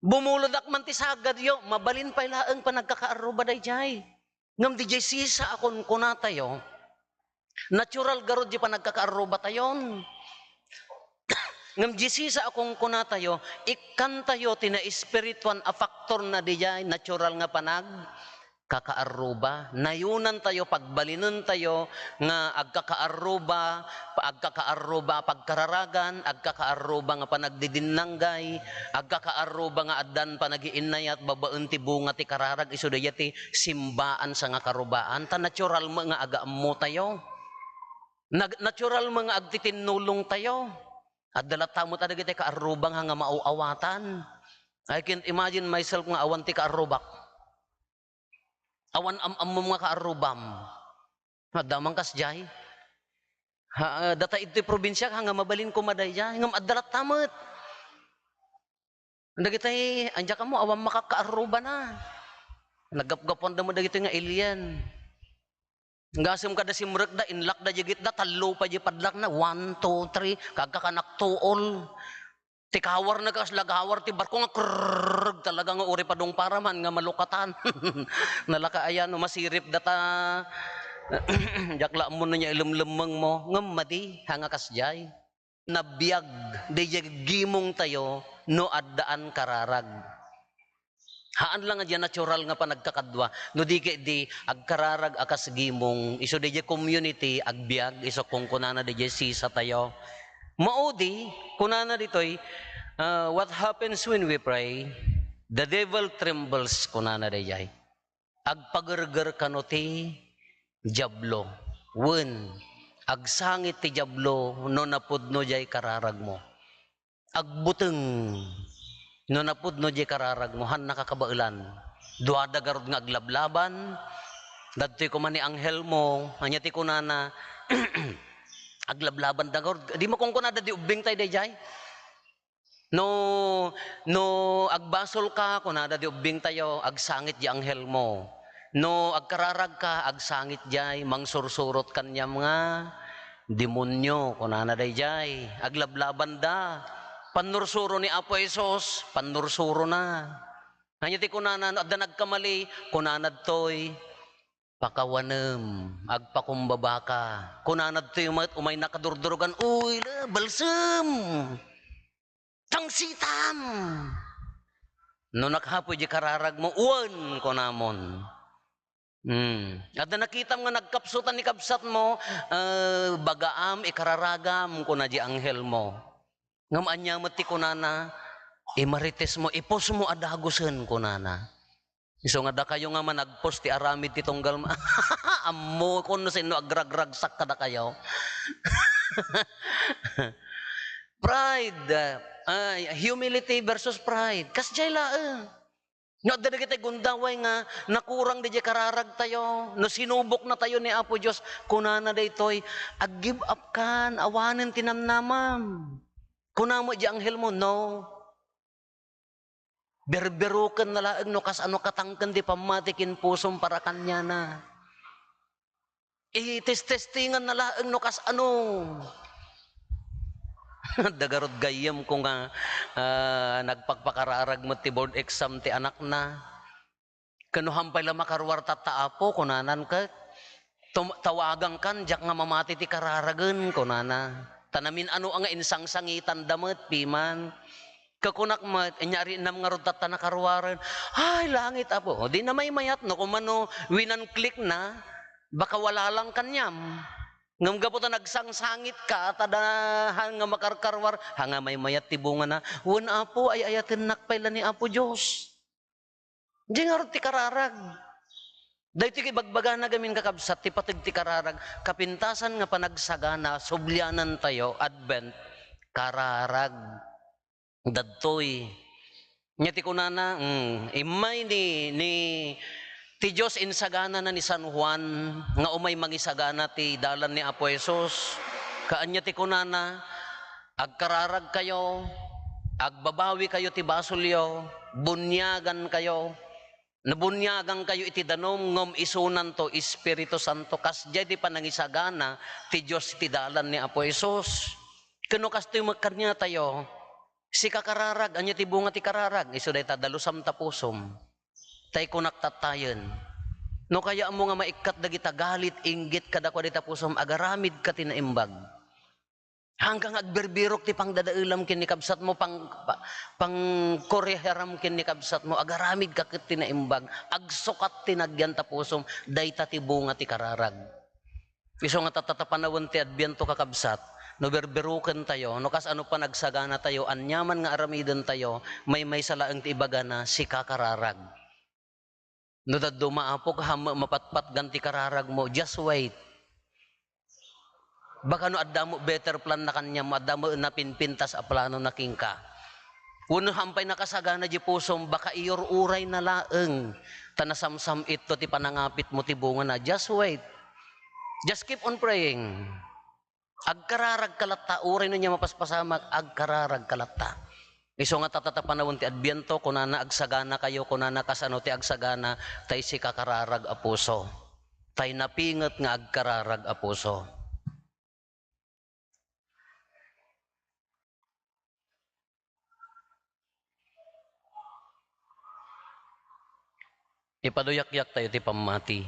Bumulodak man ti sagadyo, mabalin pay laeng panagkakaarruba daydiay. Ngem didiay sisa a kunkunatayo, natural garud di panagkakaarrubatayon. Ngem diay sisa a kunkunatayo, ikkantayo ti naespirituan a faktor na diay natural nga panagkakaarruba. Nayunantayo, pagbalinentayo nga agkakaarruba, pa-, agkakaarruba a pagkararagan, agkakaarruba nga panagdidinnanggay, agkakaarruba nga addan panagiinnayat babaen ti bunga ti kararag, isu daydiay ti simbaan sa nga karubaan, ta natural met nga agaammotayo. Nag-, natural met nga agtitinnulongtayo. Adda latta met a dagiti kaarruba nga, nga maaw-awatan. I can't imagine myself nga awan ti kaarrubak. Awan am-ammom nga kaarrubam. Adda man kasdiay. Ha, ah, data idtoy probinsia, ha, nga mabalin koma daydiay, ngem adda latta met. Dagitoy, andiak ammo, awan makakaarrubana. Naggapgapuanda met dagitoy nga alien. Gasem kada simrekda, inlakda di gitda, tallo pay di padlakna, one, two, three, kagkakanak tuol. Ti kawarna kasla gawar ti barko nga krrrrrg talaga nga uray padungparaman nga malukatan. Nalaka aya no masirip data. Diak la ammo no nia ilemlemmengmo, ngem madi, ha nga kasdiay. Nabiag daydiay gimongtayo no addaan kararag. Haan la nga diay natural nga panagkakadua, no di ket di agkararag a kas gimong, isu daydiay community, agbiag, isu kunkunana daydiay sisatayo. Maudi, kunana ditoy, ah, "What happens when we pray? The devil trembles," kunana daydiay. Agpagerger kano ti Diablo. Wen, agsangit ti Diablo no napudno diay kararagmo. Agbuteng no napudno diay kararagmo, haannaka kabaelan. Duada garud nga aglablaban, dadtoy koma ni anghelmo, ania ti kunana, aglablabanda garud. Di makunkunada di ubbingtay daydiay? No, no agbasolka, kunada di ubbingtayo, agsangit di anghelmo. No agkararagka, agsangit diay, mangsursurot kaniam nga demonio, kunana daydiay. Aglablabanda. Pannursuro ni Apo Jesus, pannursurona. Ania ti kunana, no adda nagkamali, kunana ditoy, "Pakawanem, agpakumbabaka." Kunana ditoy met, umaynaka durdurugan, "Uy, la, balsem! Tangsitam!" No nakapoy di kararagmo, "Wen," kunamon. Hmm. Adda nakitam nga nagkapsutan ni kabsatmo, "Eh, bagaam, ikararagam," kuna di anghelmo. Ngem ania met ti kunana, "Imarites mo, ipusmo a dagusen," kunana. Isu nga dakayo nga managpos ti aramid ti tunggal ma-, ammokon no sinno agragragsak kadakayo. Pride, ah, ay, humility versus pride. Kasdiay laeng. No adda dagiti gundaway nga nakurang daydiay kararagtayo, no sinuboknatayo ni Apo Dios, kunana daytoy, "Ag-give up kan, awanen ti namnamam." Kuna met di anghelmo, "No." Berberokenna laeng no kasano katangken di pammati ken pusom para kaniana. Itestestinganna laeng no kasano. Adda garud gayyemko nga, ah, nagpakpakararag met ti board exam ti anakna. Ken no han pay la makaruar tatta, Apo, kunanan ket, tum-, tawagangkan, diak nga mamati ti kararagen, kunana. Ta namin-ano nga insangsangitanda met, piman. Kakunak met, "Ania rinam ngarud tatta nakaruaren?" Ay, langit, Apo. O, di na maymayat, no, kumano, winan-click-na, baka wala lang kaniam. Ngem gapu ta nagsangsangitka, ta da han nga makarkaruar, ha nga maymayat ti bungana, "Wen, Apo, ay-ayatennak pay la ni Apo Dios." Di ngarud ti kararag. Daytoy ibagbagana gamin, kakabsat, ti pateg ti kararag, kapintasan nga panagsagana, sublianantayo, Advent, kararag. Dadtoy. Nya ti kunana, mm, immay ni, ni, ti Dios insaganana ni San Juan nga umay mangisagana ti dalan ni Apo Jesus. Kaanya ti kunana, agkararagkayo, agbabawikayo ti basolyo, buniagankayo. Nabuniagankayo iti danum, ngem isunanto Espiritu Santo. Kasdiay ti panangisagana ti Dios iti dalan ni Apo Jesus. Ken no kastoy met kaniatayo, sika kararag, ania ti bunga ti kararag? Isu dayta, dalusam ta pusom. Tay kunak tattayen, no kayatmo nga maikkat dagita galit, inggit kadakuada ita pusom, agaramidka ti naimbag. Hanggang agbirbirok ti pangdadaelam ken ni kabsatmo, pang-, pa-, pangkoreheram ken ni kabsatmo, agaramidka ket ti naimbag, agsukat ti nagyan ta pusom, dayta ti bunga ti kararag. Isu nga tatta ta panawen ti Adviento, kakabsat, no birbirokentayo, no kasano panagsaganatayo, aniaman nga aramidentayo, maymaysa laeng ti ibagana, sika kararag. No dadduma, Apo, kaammo mapatpatgan ti kararagmo, just wait. Baka no adda met better plan na kaniam, adda met napinpintas a plano na kenka. Wenno hampay nakasagana di pusom, baka iyur-urayna laeng ta nasamsam-itto ti panangapitmo ti bungana. Just wait. Just keep on praying. Agkararagka latta, uray no ania mapaspasamak, agkararagka latta. Isu nga tatta ta panawen ti Adviento, kunana, agsaganakayo, kunana, kasano ti agsagana, tay sika kararag a puso. Tay napinget nga agkararag a puso. Ipaduyakyak tayo ti pammati.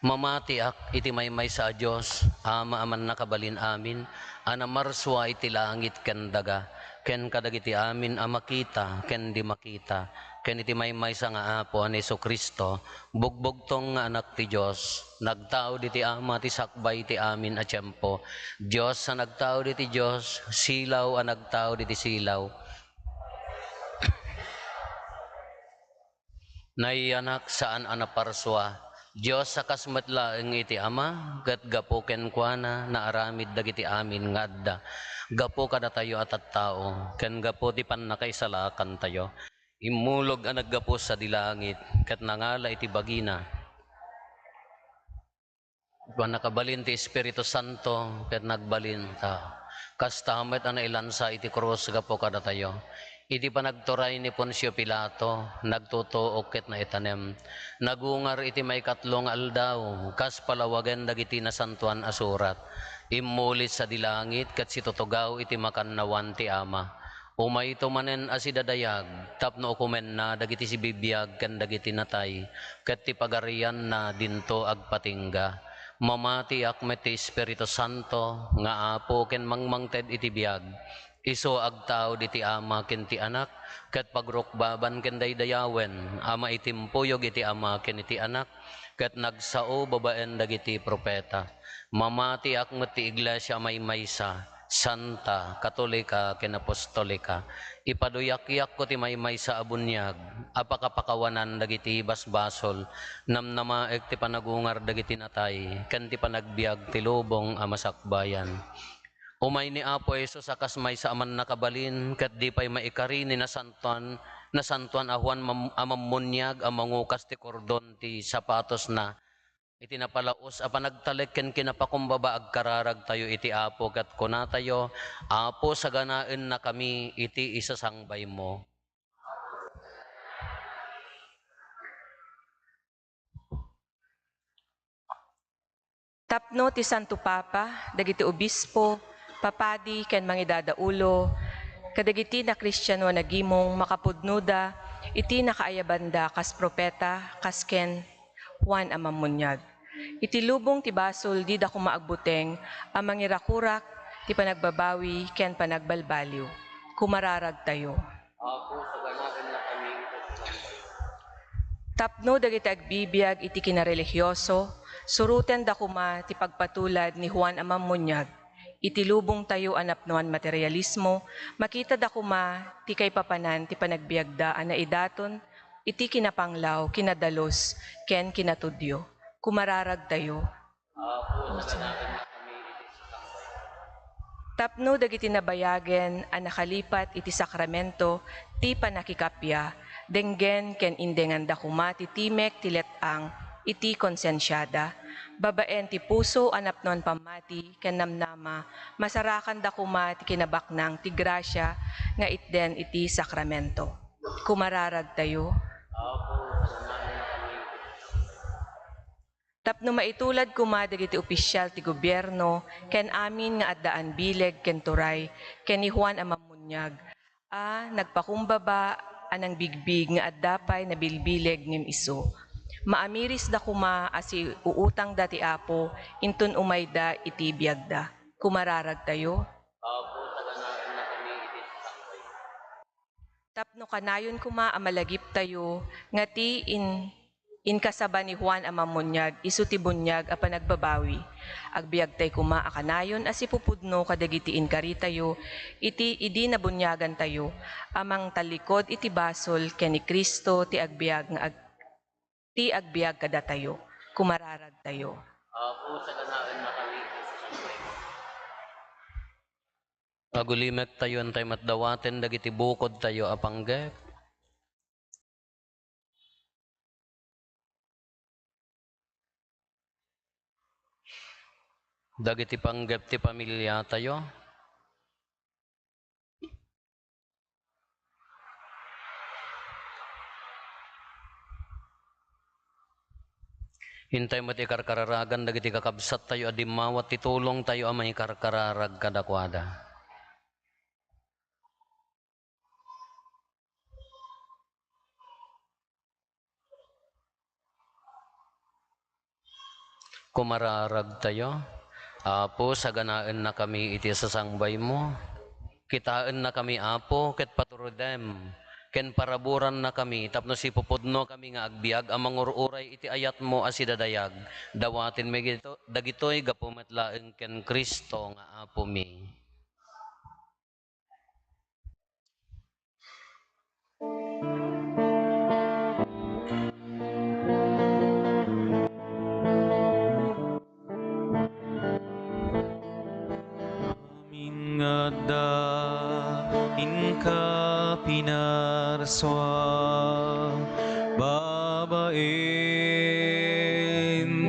Mamatiak iti maymaysa a Dios, Ama a mannakabalin amin, a namarsua iti langit ken daga, ken kadagiti amin a makita ken di makita, ken iti maymaysa nga Apo a ni Jesu-Cristo, bugbugtong nga Anak ti Dios, nagtaud iti Ama ti sakbay ti amin a tiempo, Dios a nagtaud iti Dios, silaw a nagtaud iti silaw. Nayanak saan a naparsua, Dios a kas met laeng iti Ama, ket gapu kenkuana, naaramid dagiti amin nga adda. Gapu kadatayo a tattao, ken gapu ti pannakaisalakantayo, immulog a naggapu sadi langit, ket nangala iti bagina. Pannakabalin ti Espiritu Santo ket nagbalin ta. Kasta met a nailansa iti krus gapu kadatayo. Iti panagturay ni Poncio Pilato, nagtutuok ket naitanem. Nagungar iti maikatlo nga aldaw, kas palawagen dagiti Nasantoan a Surat. Immulit sadi langit ket situtugaw iti makannawan ti Ama. Umayto manen a sidadayag tapno ukomenna dagiti sibibiag ken dagiti natay, ket ti pagarianna dinto agpatingga. Mamatiak met ti Espiritu Santo nga Apo ken mangmangted iti biag. Isu agtaud iti Ama ken ti Anak, ket pagrukbaban ken daydayawen a maitimpuyog iti Ama ken iti Anak, ket nagsao babaen dagiti profeta. Mamatiak met ti Iglesia a maymaysa, santa, katolika, ken apostolika. Ipaduyakyakko ti maymaysa a buniag a pakapakawanan dagiti basbasol, namnamaek ti panagungar dagiti natay, ken ti panagbiag ti lubong a masakbayan. Umay ni Apo Jesus a kas maysa a mannakabalin, ket di pay maikari ni nasantoan, nasantoan a Juan mam-, a Mammuniag a mangukas ti kordon ti sapatosna. Iti napalaos a panagtalek ken kinapakumbaba, agkararagtayo iti Apo ket kunatayo, Apo, saganaennakami iti isasangbaymo. Tapno ti Santo Papa, dagiti obispo, papadi, ken mangidadaulo, kadagiti nakristiano a nagimong makapudnoda iti nakaayabanda kas profeta, kas ken Juan a Mammuniag. Iti lubong ti basol, dida koma agbuteng a mangirakurak ti panagbabawi ken panagbalbaliw. Kumararagtayo. Apo, saganaennakami iti isasangbaymo. Tapno dagiti agbibiag iti kinarelihioso, surotenda koma ti pagpatulad ni Juan a Mammuniag. Iti lubongtayo a napnoan materialismo, makitada koma ti kaipapanan ti panagbiagda a naidaton iti kinapanglaw, kinadalus, ken kinatudyo. Kumararagtayo. Tapno dagiti nabayagen a nakalipat iti sakramento ti pannakikappia, denggen ken indenganda koma ti timek ti let-ang iti konsensiada, babaen ti puso a napnoan pammati ken namnama, masarakanda koma ti kinabaknang ti grasia nga itden iti sakramento. Kumararagtayo. Tapno maitulad koma dagiti opisial ti gobierno ken amin nga addaan bileg ken turay ken ni Juan a Mammuniag a nagpakumbaba a nangbigbig nga adda pay nabilbileg ngem isu. Maamirisda koma a siuutangda ti Apo inton umayda iti biagda. Kumararagtayo. Tapno kanayon koma a malagiptayo nga ti in-, inkasaba ni Juan a Mammuniag isu ti buniag a panagbabawi. Agbiagtay koma a kanayon a sipupudno kadagiti inkaritayo iti idi nabuniagantayo a mangtallikod iti basol ken ni Cristo ti agbiag nga ag-, ti agbiag kadatayo. Kumararagtayo. Apo, saganaennakami iti sasangoy. Agulimektayo, intay met dawaten dagiti bukodtayo a panggep. Dagiti panggep ti pamiliatayo. Intay met ikarkararagan dagiti kakabsattayo a dimmawat ti tulongtayo a maikarkararag kadakuada. Kumararagtayo. Apo, saganaennakami iti sasangbaymo. Kitaennakami, Apo, ket paturedem, ken paraburannakami tapno sipupudnokami nga agbiag a mangur-uray iti ayatmo a sidadayag. Dawatenmi dagito-, dagitoy gapu met laeng ken Cristo nga Apomi. Amin nga adda inka pinarsua, babaen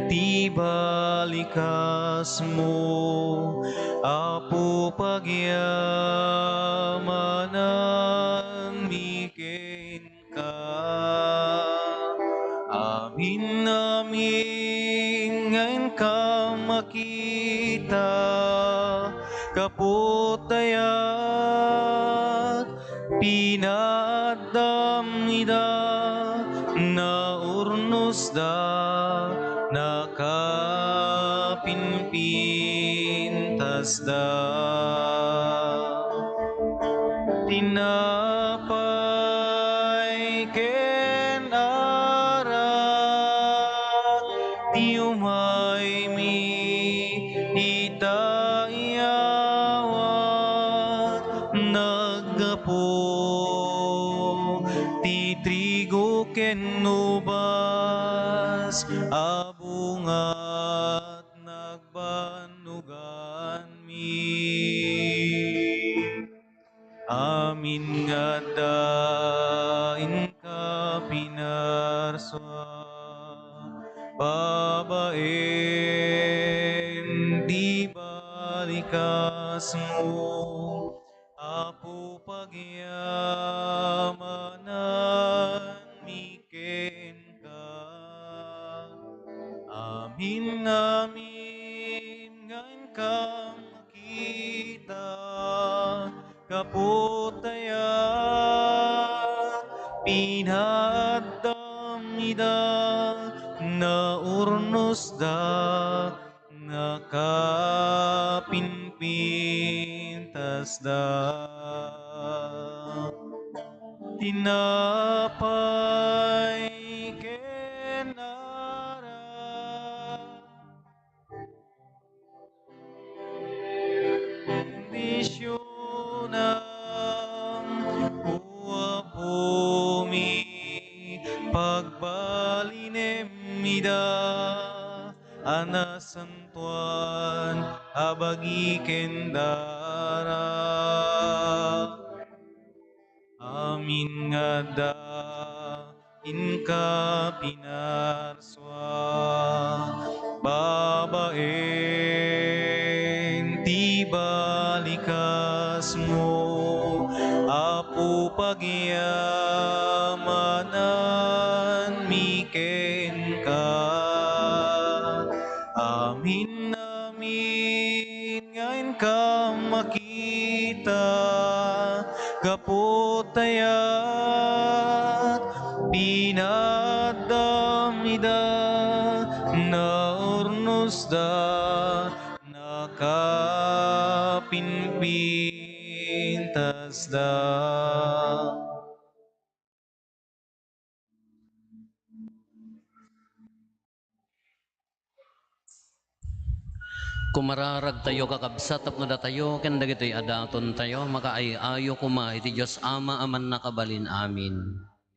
ti balikasmo, Apo, pagyamananmi kenka. Amin, amin nga inka makita, kaputayat, pinaaddam ida, naurnosda, nakapinpintasda. Tinapay ken arak ti umaymi ita iyawat, naggapu ti trigo ken ubas a bungat nagbannuganmi. Amin nga adda inka pinarsua, babaen ti balikasmo, Apo, pagyamananmi kenka. Amin, amin nga inka makita, kaputayat, pinaaddam ida, naurnosda, nakapinpintasda. Tinapay ken arak, bendisyonam, O Apomi, ida a nasantuan a bagi ken dara. Amin nga adda inka pinarsua babaen ti balikasmo, Apo, pagyamananmi kenka. Amin, amin. Nga inka makita, gapu ta diak pinaaddam ida, naurnosda, nakapinpintasda. Kumararagtayo, kakabsat, tapno datayo ken dagitoy a datontayo makaay-ayo koma iti Dios Ama a Mannakabalin-amin.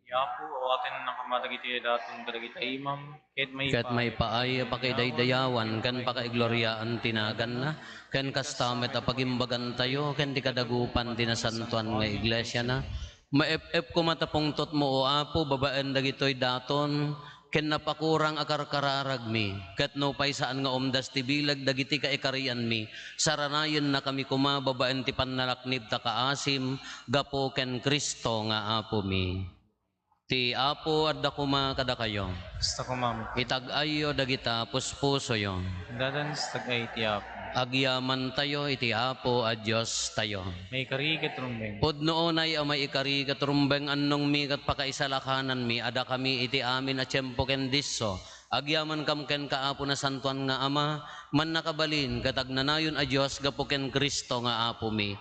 Ti Apo, awaten na koma dagitoy a daton kadagiti imam, ket Ket maipaay a pakidaydayawan ken pakaigloriaan ti naganna, ken kasta met a pagimbagantayo ken ti kadagupan ti nasantoan nga iglesiana. Maep-ep koma ta pungtotmo, O Apo, babaen dagitoy daton, ken napakurang a karkararagmi, ket nupay saan nga umdas ti bileg dagiti kaikarianmi, saranayennakami koma babaen ti pannalaknib ta kaasim gapu ken Cristo nga Apomi. Ti Apo adda koma kadakayo. Kasta koma met. Itag-ayyo dagita puspusoyo. Dadan ti tag-ay ti Apo. Agyamantayo iti Apo a Diostayo. Maikari ket rumbeng. Pudno unay a maikari ket rumbeng, annongmi ket pakaisalakananmi a dakami iti amin a tiempo ken disso. Agyamankam kenka, Apo, Nasantoan nga Ama, Mannakabalin ket Agnanayon a Dios gapu ken Cristo nga Apomi.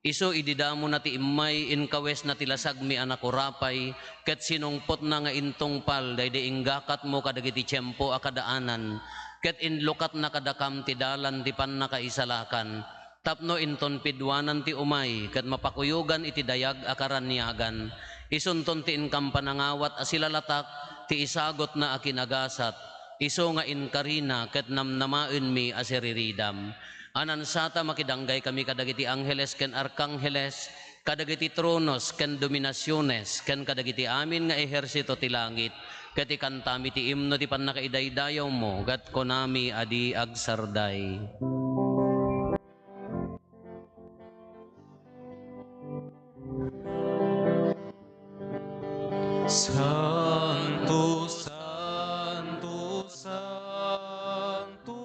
Isu idi damona ti immay, inkawesna ti lasagmi a nakurapay, ket sinungpotna nga intungpal daydi inggakatmo kadagiti tiempo a kadaanan, ket inlukatna kadakam ti dalan ti pannakaisalakan, tapno inton piduanan ti umay ket mapakuyogan iti dayag a karaniagan. Isunton ti inkam panangawat a silalatak ti isagutna a kinagasat, isu nga inkarina ket namnamaenmi a siriridam. Anansata, makidanggay kami kadagiti angheles ken arkangheles, kadagiti tronos ken dominasiones, ken kadagiti amin nga ehersito ti langit, ket ikantami ti imno ti pannakaidaydayawmo, ket kunami a di agsarday. Santo, santo, santo,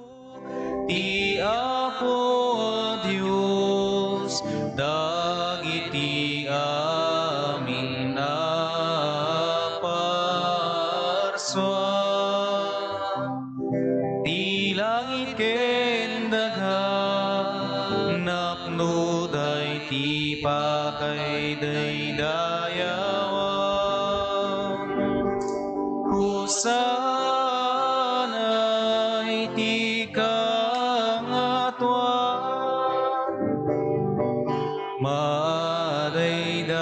ti Apo a Dios, dagiti amin a parsua. Ti langit ken daga, napnoda iti pakaidaydayawan. Hosanna iti kangatoan. Madaydayaw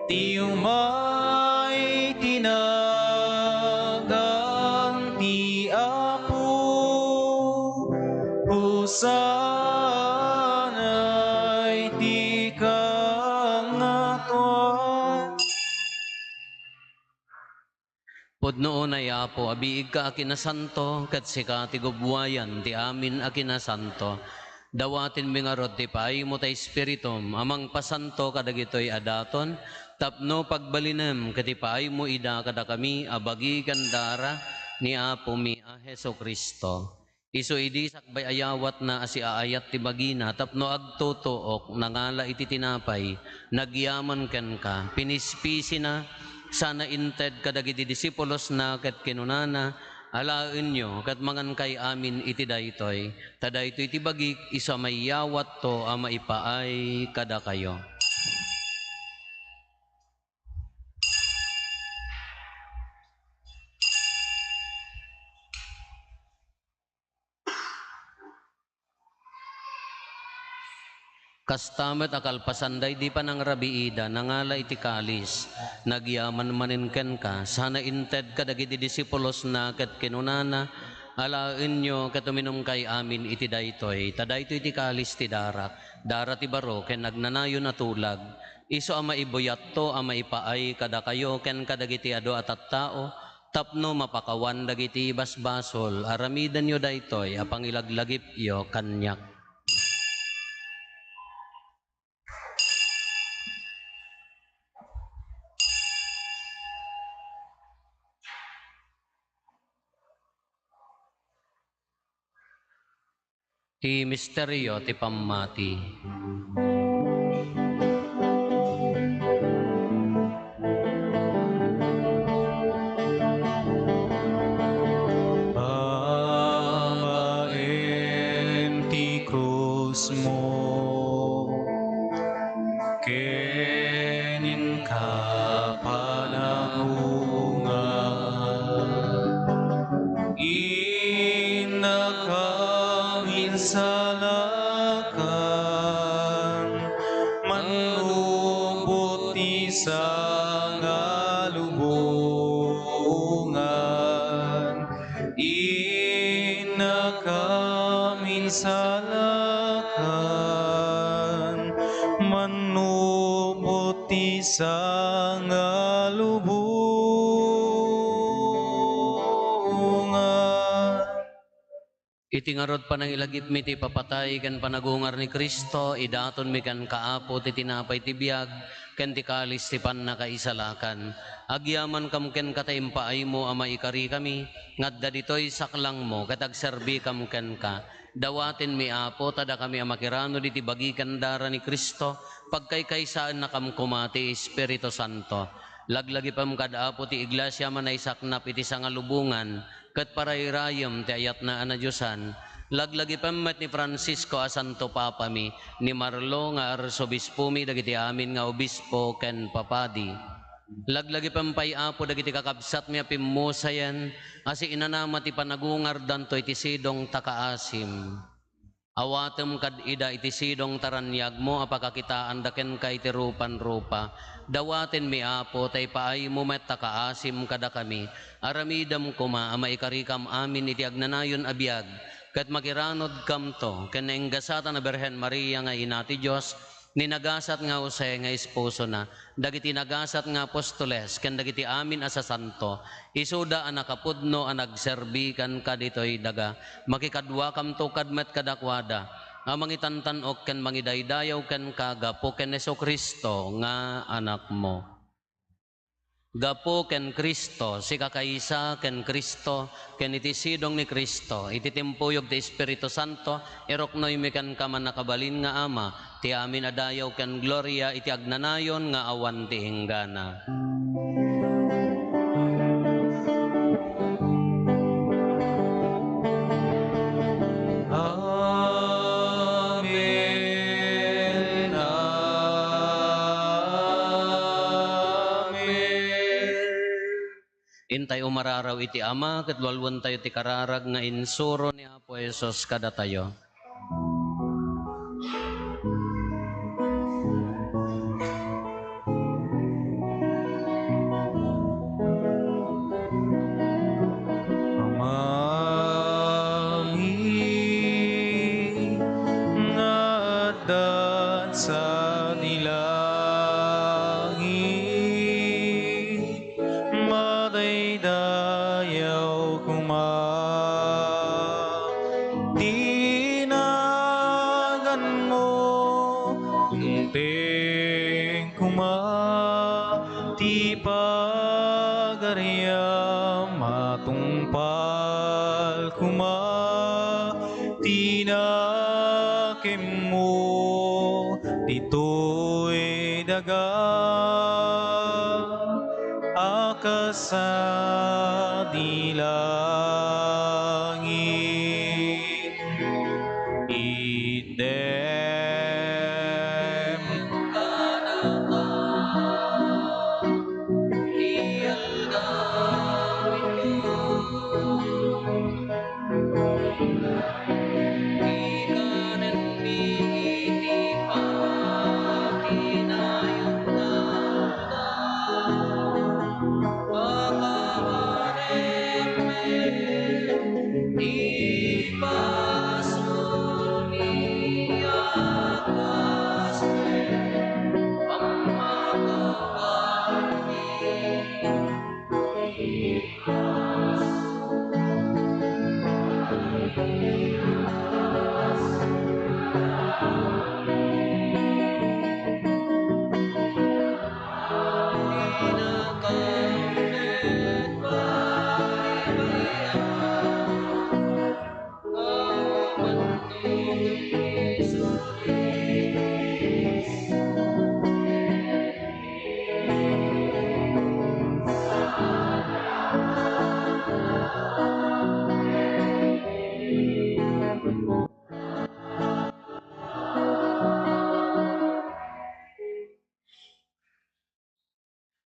ti umay ti nagan ti Apo. Hosanna iti kangatoan. Pudno unay, Apo, a biigka a kinasanto, ket sika ti gubbuayan ti amin a kinasanto. Dawatenmi ngarud ti paaymo ta Espiritum a mangpasanto kadagitoy a daton, tapno pagbalinem ket ipaaymo ida kadakami a bagi ken dara ni Apomi a Jesu-Cristo. Isu idi sakbay a yawatna a siaayat ti bagina tapno agtutuok, nangala iti tinapay, nagyaman kenka, pinispisina, sana inted kadagiti disipulosna ket kinunana, "Alaenyo ket mangankay amin iti daytoy, ta daytoy ti bagik isu a maiyawatto a maipaay kadakayo." Kasta met a kalpasan daydi panangrabiida, nangala iti kalis, nagyaman manen kenka, sana inted kadagiti disipulosna ket kinunana, "Alaenyo ket uminumkay amin iti daytoy, ta daytoy ti kalis ti darak, dara ti baro ken agnanayon a tulag. Isu a maibuyatto a maipaay kadakayo ken kadagiti adu a tattao, tapno mapakawan dagiti basbasol. Aramidenyo daytoy a pangilaglagipyo kaniak." Ti misterio ti pammati. Babaen ti krusmo ken inka panagungar, innakam insalakan, manubot ti sangalubongan. Innakam insalakan, manubot ti sangalubongan. Iti ngarud panangilagipmi ti ipapatay ken panagungar ni Cristo, idatonmi kenka, Apo, ti tinapay ti biag ken ti kalis ti pannakaisalakan. Agyamankam kenka ta impaaymo a maikarikami nga adda ditoy saklangmo ket agserbikam kenka. Dawatenmi, Apo, ta dakami a makiranod iti bagi ken dara ni Cristo, pagkaykaysaennakam koma ti Espiritu Santo. Laglagipem kad, Apo, ti Iglesia a manaysaknap iti sangalubongan ket parayrayem ti ayatna a nadiosan. Laglagipem met ni Francisco a Santo Papami, ni Marlo nga Arsobispomi, dagiti amin nga obispo ken papadi. Laglagipem pay, Apo, dagiti kakabsatmi a pimmusayen a siinanama ti panagungardanto iti sidong ta kaasim. Awatem kad ida iti sidong ta raniagmo a pakakitaanda kenka iti rupan-rupa. Dawatenmi, Apo, ta ipaaymo met ta kaasim kadakami. Aramidem koma a maikarikam amin iti agnanayon a biag, ket makiranodkamto ken nainggasatan a Birhen Maria nga Ina ti Dios, ni nagasat nga Jose nga esposona, dagiti nagasat nga apostoles, ken dagiti amin a sasanto, isuda a nakapudno a nagserbi kenka ditoy daga. Makikaduakamto kad met kadakuada a mangitantan-ok ken mangidaydayaw kenka gapu ken Jesu-Cristo nga Anakmo. Gapu ken Cristo, sikakaysa ken Cristo, ken iti sidong ni Cristo, iti timpuyog ti Espiritu Santo, iruknoymi kenka, Mannakabalin nga Ama, ti amin a dayaw ken gloria iti agnanayon nga awan ti inggana. Amen. Amen. Intay umararaw iti Ama, ket lualuentayo ti kararag nga insuro ni Apo Jesus kadatayo. Amami nga adda sadi langit, madaydayaw koma ti naganmo, tungpeng koma ti pagariam, matungpal koma ti nakemmo ditoy daga a kas sadi langit. Itdem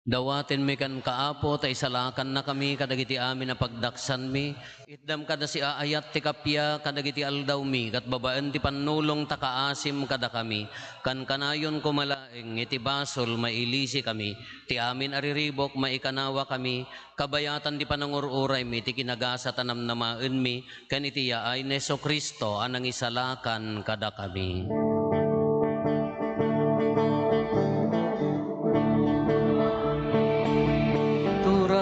Dawatenmi kenka, Apo, ta isalakannakami kadagiti amin a pagdaksanmi. Itdam kada siaayat ti kappia kadagiti aldawmi, ket babaen ti pannulong ta kaasim kadakami. Kankanayon koma laeng iti basol, mailisikami. Ti amin a riribuk, maikanawakami. Kabayatan ti panangur-uraymi, ti kinagasat a namnamaenmi, ken iti yaay ni Jesu-Cristo a nangisalakan kadakami. Turay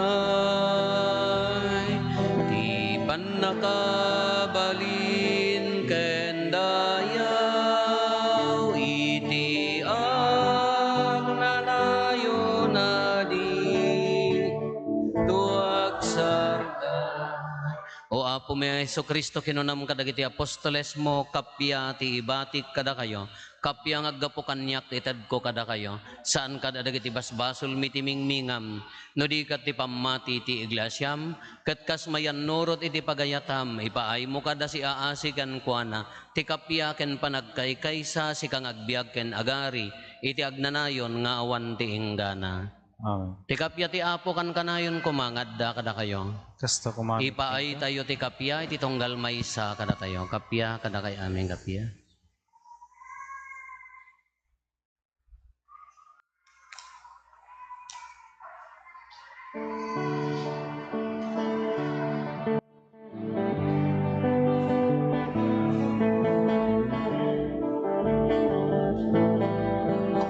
ti pannakabalin ken dayaw iti agnanayon a dito agsarda. O Apomi a Jesu-Cristo, kinunam kadagiti apostolesmo, kappia ti ibatik kadakayo, kappia nga aggapu kaniak itedko kadakayo, saan kadagiti basbasolmi ti mingmingam, no di ket ti pammati ti iglesiam, ket kas mayannurot iti pagayatam, ipaaymo kada siaasi kenkuana, ti kappia ken panagkaykaysa, sika nga agbiag ken agari, iti agnanayon nga awan ti inggana. Amen. Ti kappia ti Apo kankanayon koma nga adda kadakayo. Kasta koma. Ipaaytayo ti kappia iti tunggal maysa kadatayo. Kappia kadakay amin, kappia.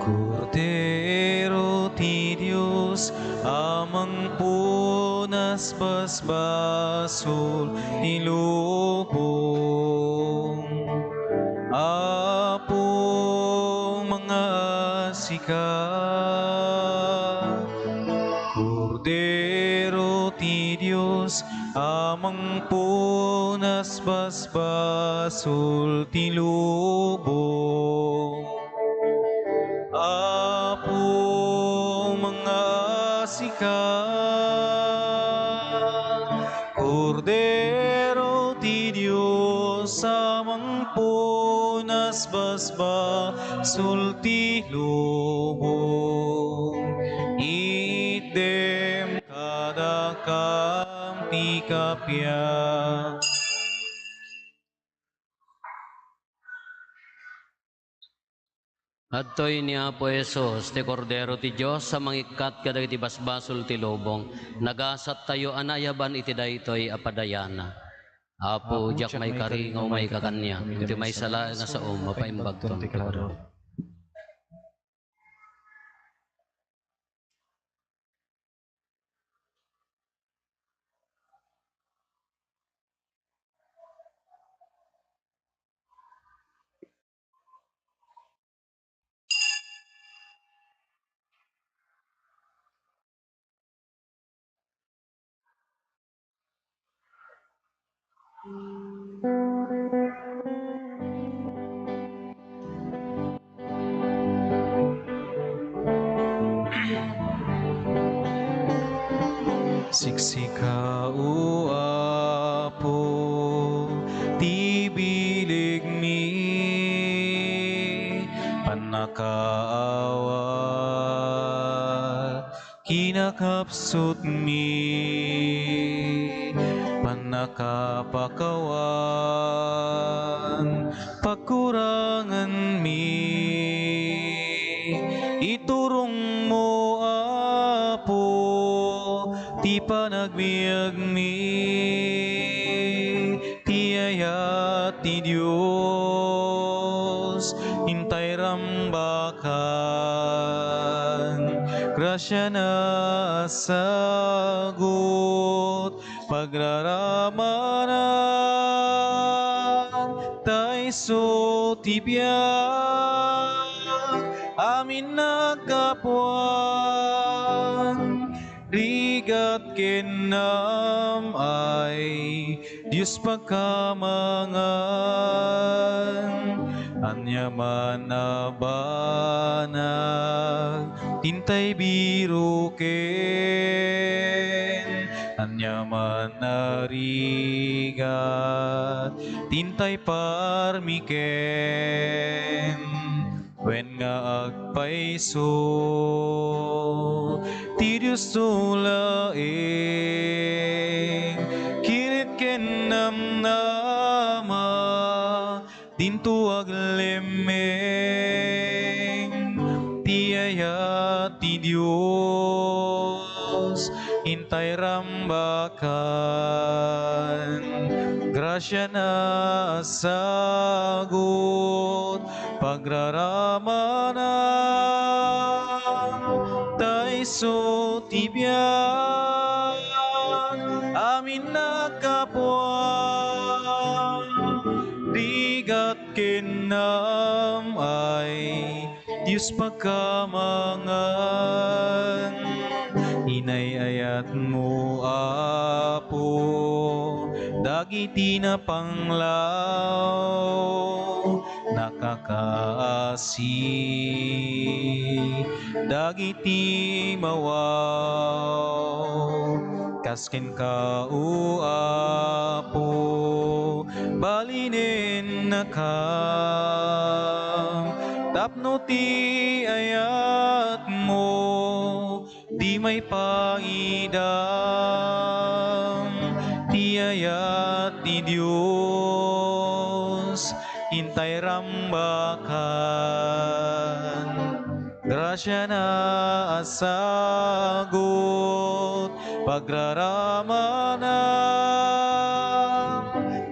Kordero ti Dios a mangpunas basbasol ti lubong. Apo, mangaasika. Kordero ti Dios a mangpunas basbasol ti lubong. Apo, mangaasika. Kordero ti Dios a mangpunas basbasol ti lubong. Itdem kadakam ti kappia. Adtoy ni Apo Jesus, ti Kordero ti Dios a mangikkat kadagiti basbasol ti lubong. Nagasattayo a naayaban iti daytoy a padayana. Apo, diak maikari nga umayka kaniak, iti maysa laeng a saom, mapaimbagton ti kado. Siksika, O Apo, ti bilegmi, pannakaawat, kinakapsutmi, pannakapakawan, pakuranganmi. Iturongmo, Apo, ti panagbiagmi. Ti ayat ti Dios, intay rambakan, Siana a sagut, pagraramanan, ta isu ti biag, amin naggapuan, rigat ken naam-ay, Dios pagkamangan, ania man a banag, tintay biruken, ania man a rigat, tintay parmiken, wen nga agpayso ti Diosto laeng, kirit ken namnama, dinto aglemmeng ti ayat ti Dios, intay rambakan, grasiana a sagut, pagraramanan, ta isu ti biag, amin naggapuan, rigat ken naam-ay, Dios pagkamangan, inay-ayatmo, Apo, dagiti napanglaw, nakakaasi, dagiti mawaw, kas kenka, O Apo, balinennakam, tapno ti ayatmo di maipaidam, ti ayat ti Dios, intay rambakan. Grasiana a sagut, pagraramanan,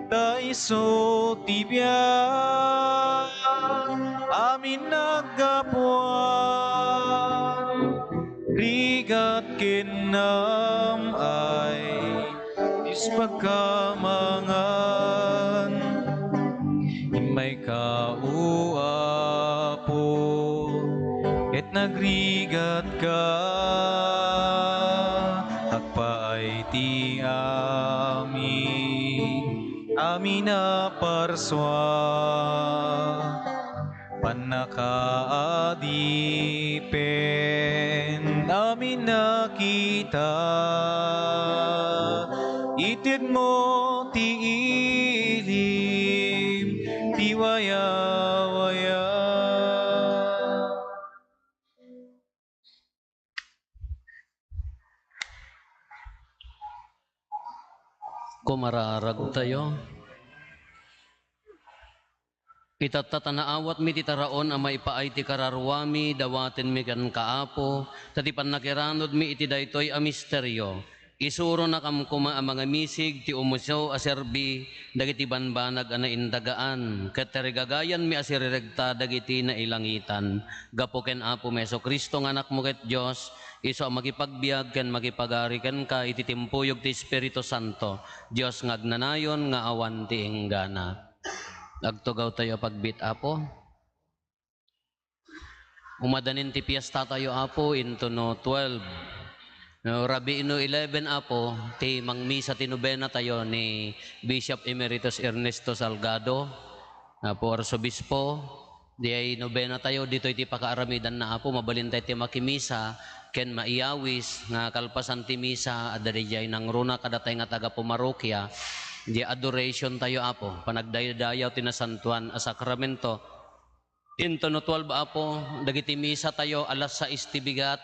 ta isu ti biag, amin naggapuan, rigat ken naam-ay, Dios pagkamangan. Immayka, O Apo, ket nagrigatka, agpaay ti amin, amin a parsua, pannakaadipen, amin a kita, itedmo ti ilim ti wayawaya. Kumararagtayo. Itatta ta naawatmi ti taraon a maipaay ti kararuami, dawatenmi kenka, Apo, ta ti pannakiranudmi iti daytoy a misterio, isuronakam koma a mangamisig ti umuso a serbi dagiti banbanag a naindagaan, ket ti rigagayanmi a siriregta dagiti nailangitan. Gapu ken Apomi Jesu-Cristo nga Anakmo ket Dios, isu a makipagbiag ken makipagari kenka iti timpuyog ti Espiritu Santo, Dios nga agnanayon nga awan ti inggana. Agtugawtayo a pagbiit, Apo. Umadanin ti piestatayo, Apo, into no twelve. No rabii no eleven, Apo, ti mangmisa ti nobenatayo ni Bishop Emeritus Ernesto Salgado, Apo Arsobispo. Diay nobenatayo, ditoy ti pakaaramidanna, Apo, mabalintay ti makimisa ken maiyawis nga kalpasan ti misa, adda diay nangruna kadatay nga taga-pumarokia. Diay adorationtayo, Apo, panagdaydayaw ti nasantoan a sakramento. Into no twelve, Apo, dagiti misatayo, alas sais ti bigat,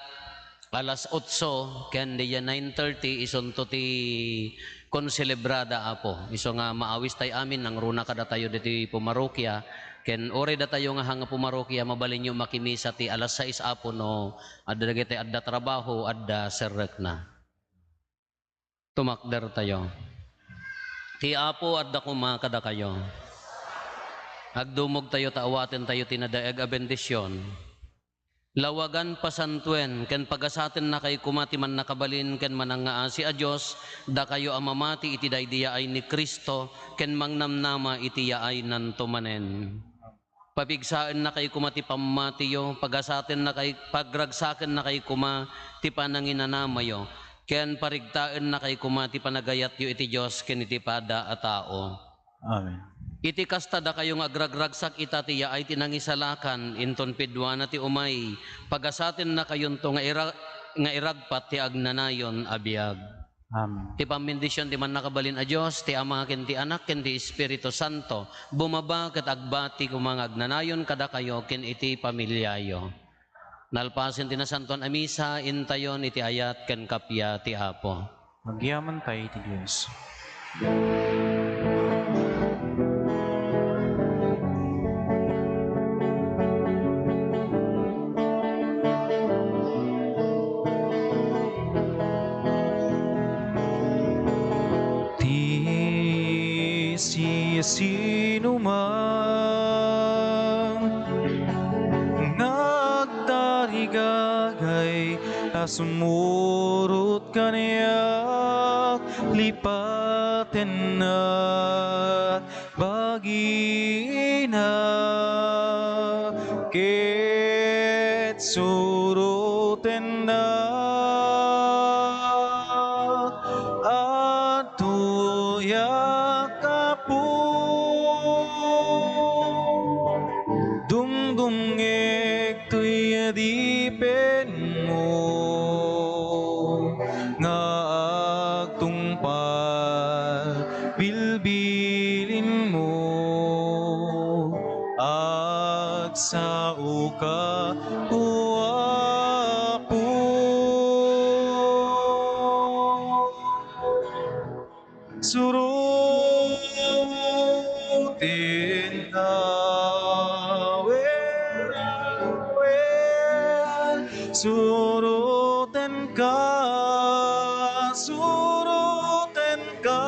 alas otso, ken diay nine thirty, isunto ti konselebrada, Apo. Isu nga maawistay amin, nangruna kadatayo ditoy pumarokia, ken uray datayo nga hanga pumarokia, mabalinyo makimisa ti alas sais, Apo, no adda dagiti adda trabaho, adda serrekna. Tumakdertayo. Ti Apo adda koma kadakayo. Agdumogtayo ta awatentayo ti nadaag a bendision. Lawagan, pasantoen, ken pagasatennakay koma ti mannakabalin ken manangngaasi a Dios, dakayo a mamati iti daydi yaay ni Cristo ken mangnamnama iti yaaynanto manen. Papigsaennakay koma ti pammatiyo, pagasatennakay, pagragsakennakay koma ti pananginanamayo, ken parigtaennakay koma ti panagayatyo iti Dios ken iti pada a tao. Amen. Iti kasta, dakayo nga agragragsak ita ti yaay ti nangisalakan, inton piduana ti umay, pagasatennakayonto nga ira-, nga iragpat ti agnanayon a biag. Amen. Ti pammendision ti Mannakabalin a Dios, ti Ama ken ti Anak ken ti Espiritu Santo, bumaba ket agbati koma nga agnanayon kadakayo ken iti familiayo. Nalpasen ti Nasantoan a Misa, intayon iti ayat ken kappia ti Apo. Agyamankay ti Dios. Ti siasinoman nga agtarigagay a sumurot kaniak, lipatenna bagina, ket surotenna, adtoyak, Apo. Dumdumngek toy adipenmo nga agtungpal bilbilinmo. Agsaoka, O Apo. Surotenka, wen, wen, surotenka, surotenka,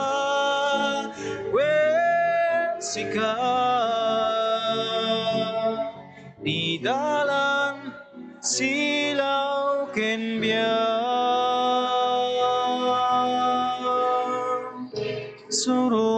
wen, sika. Ti dalan, silaw ken biag. Suro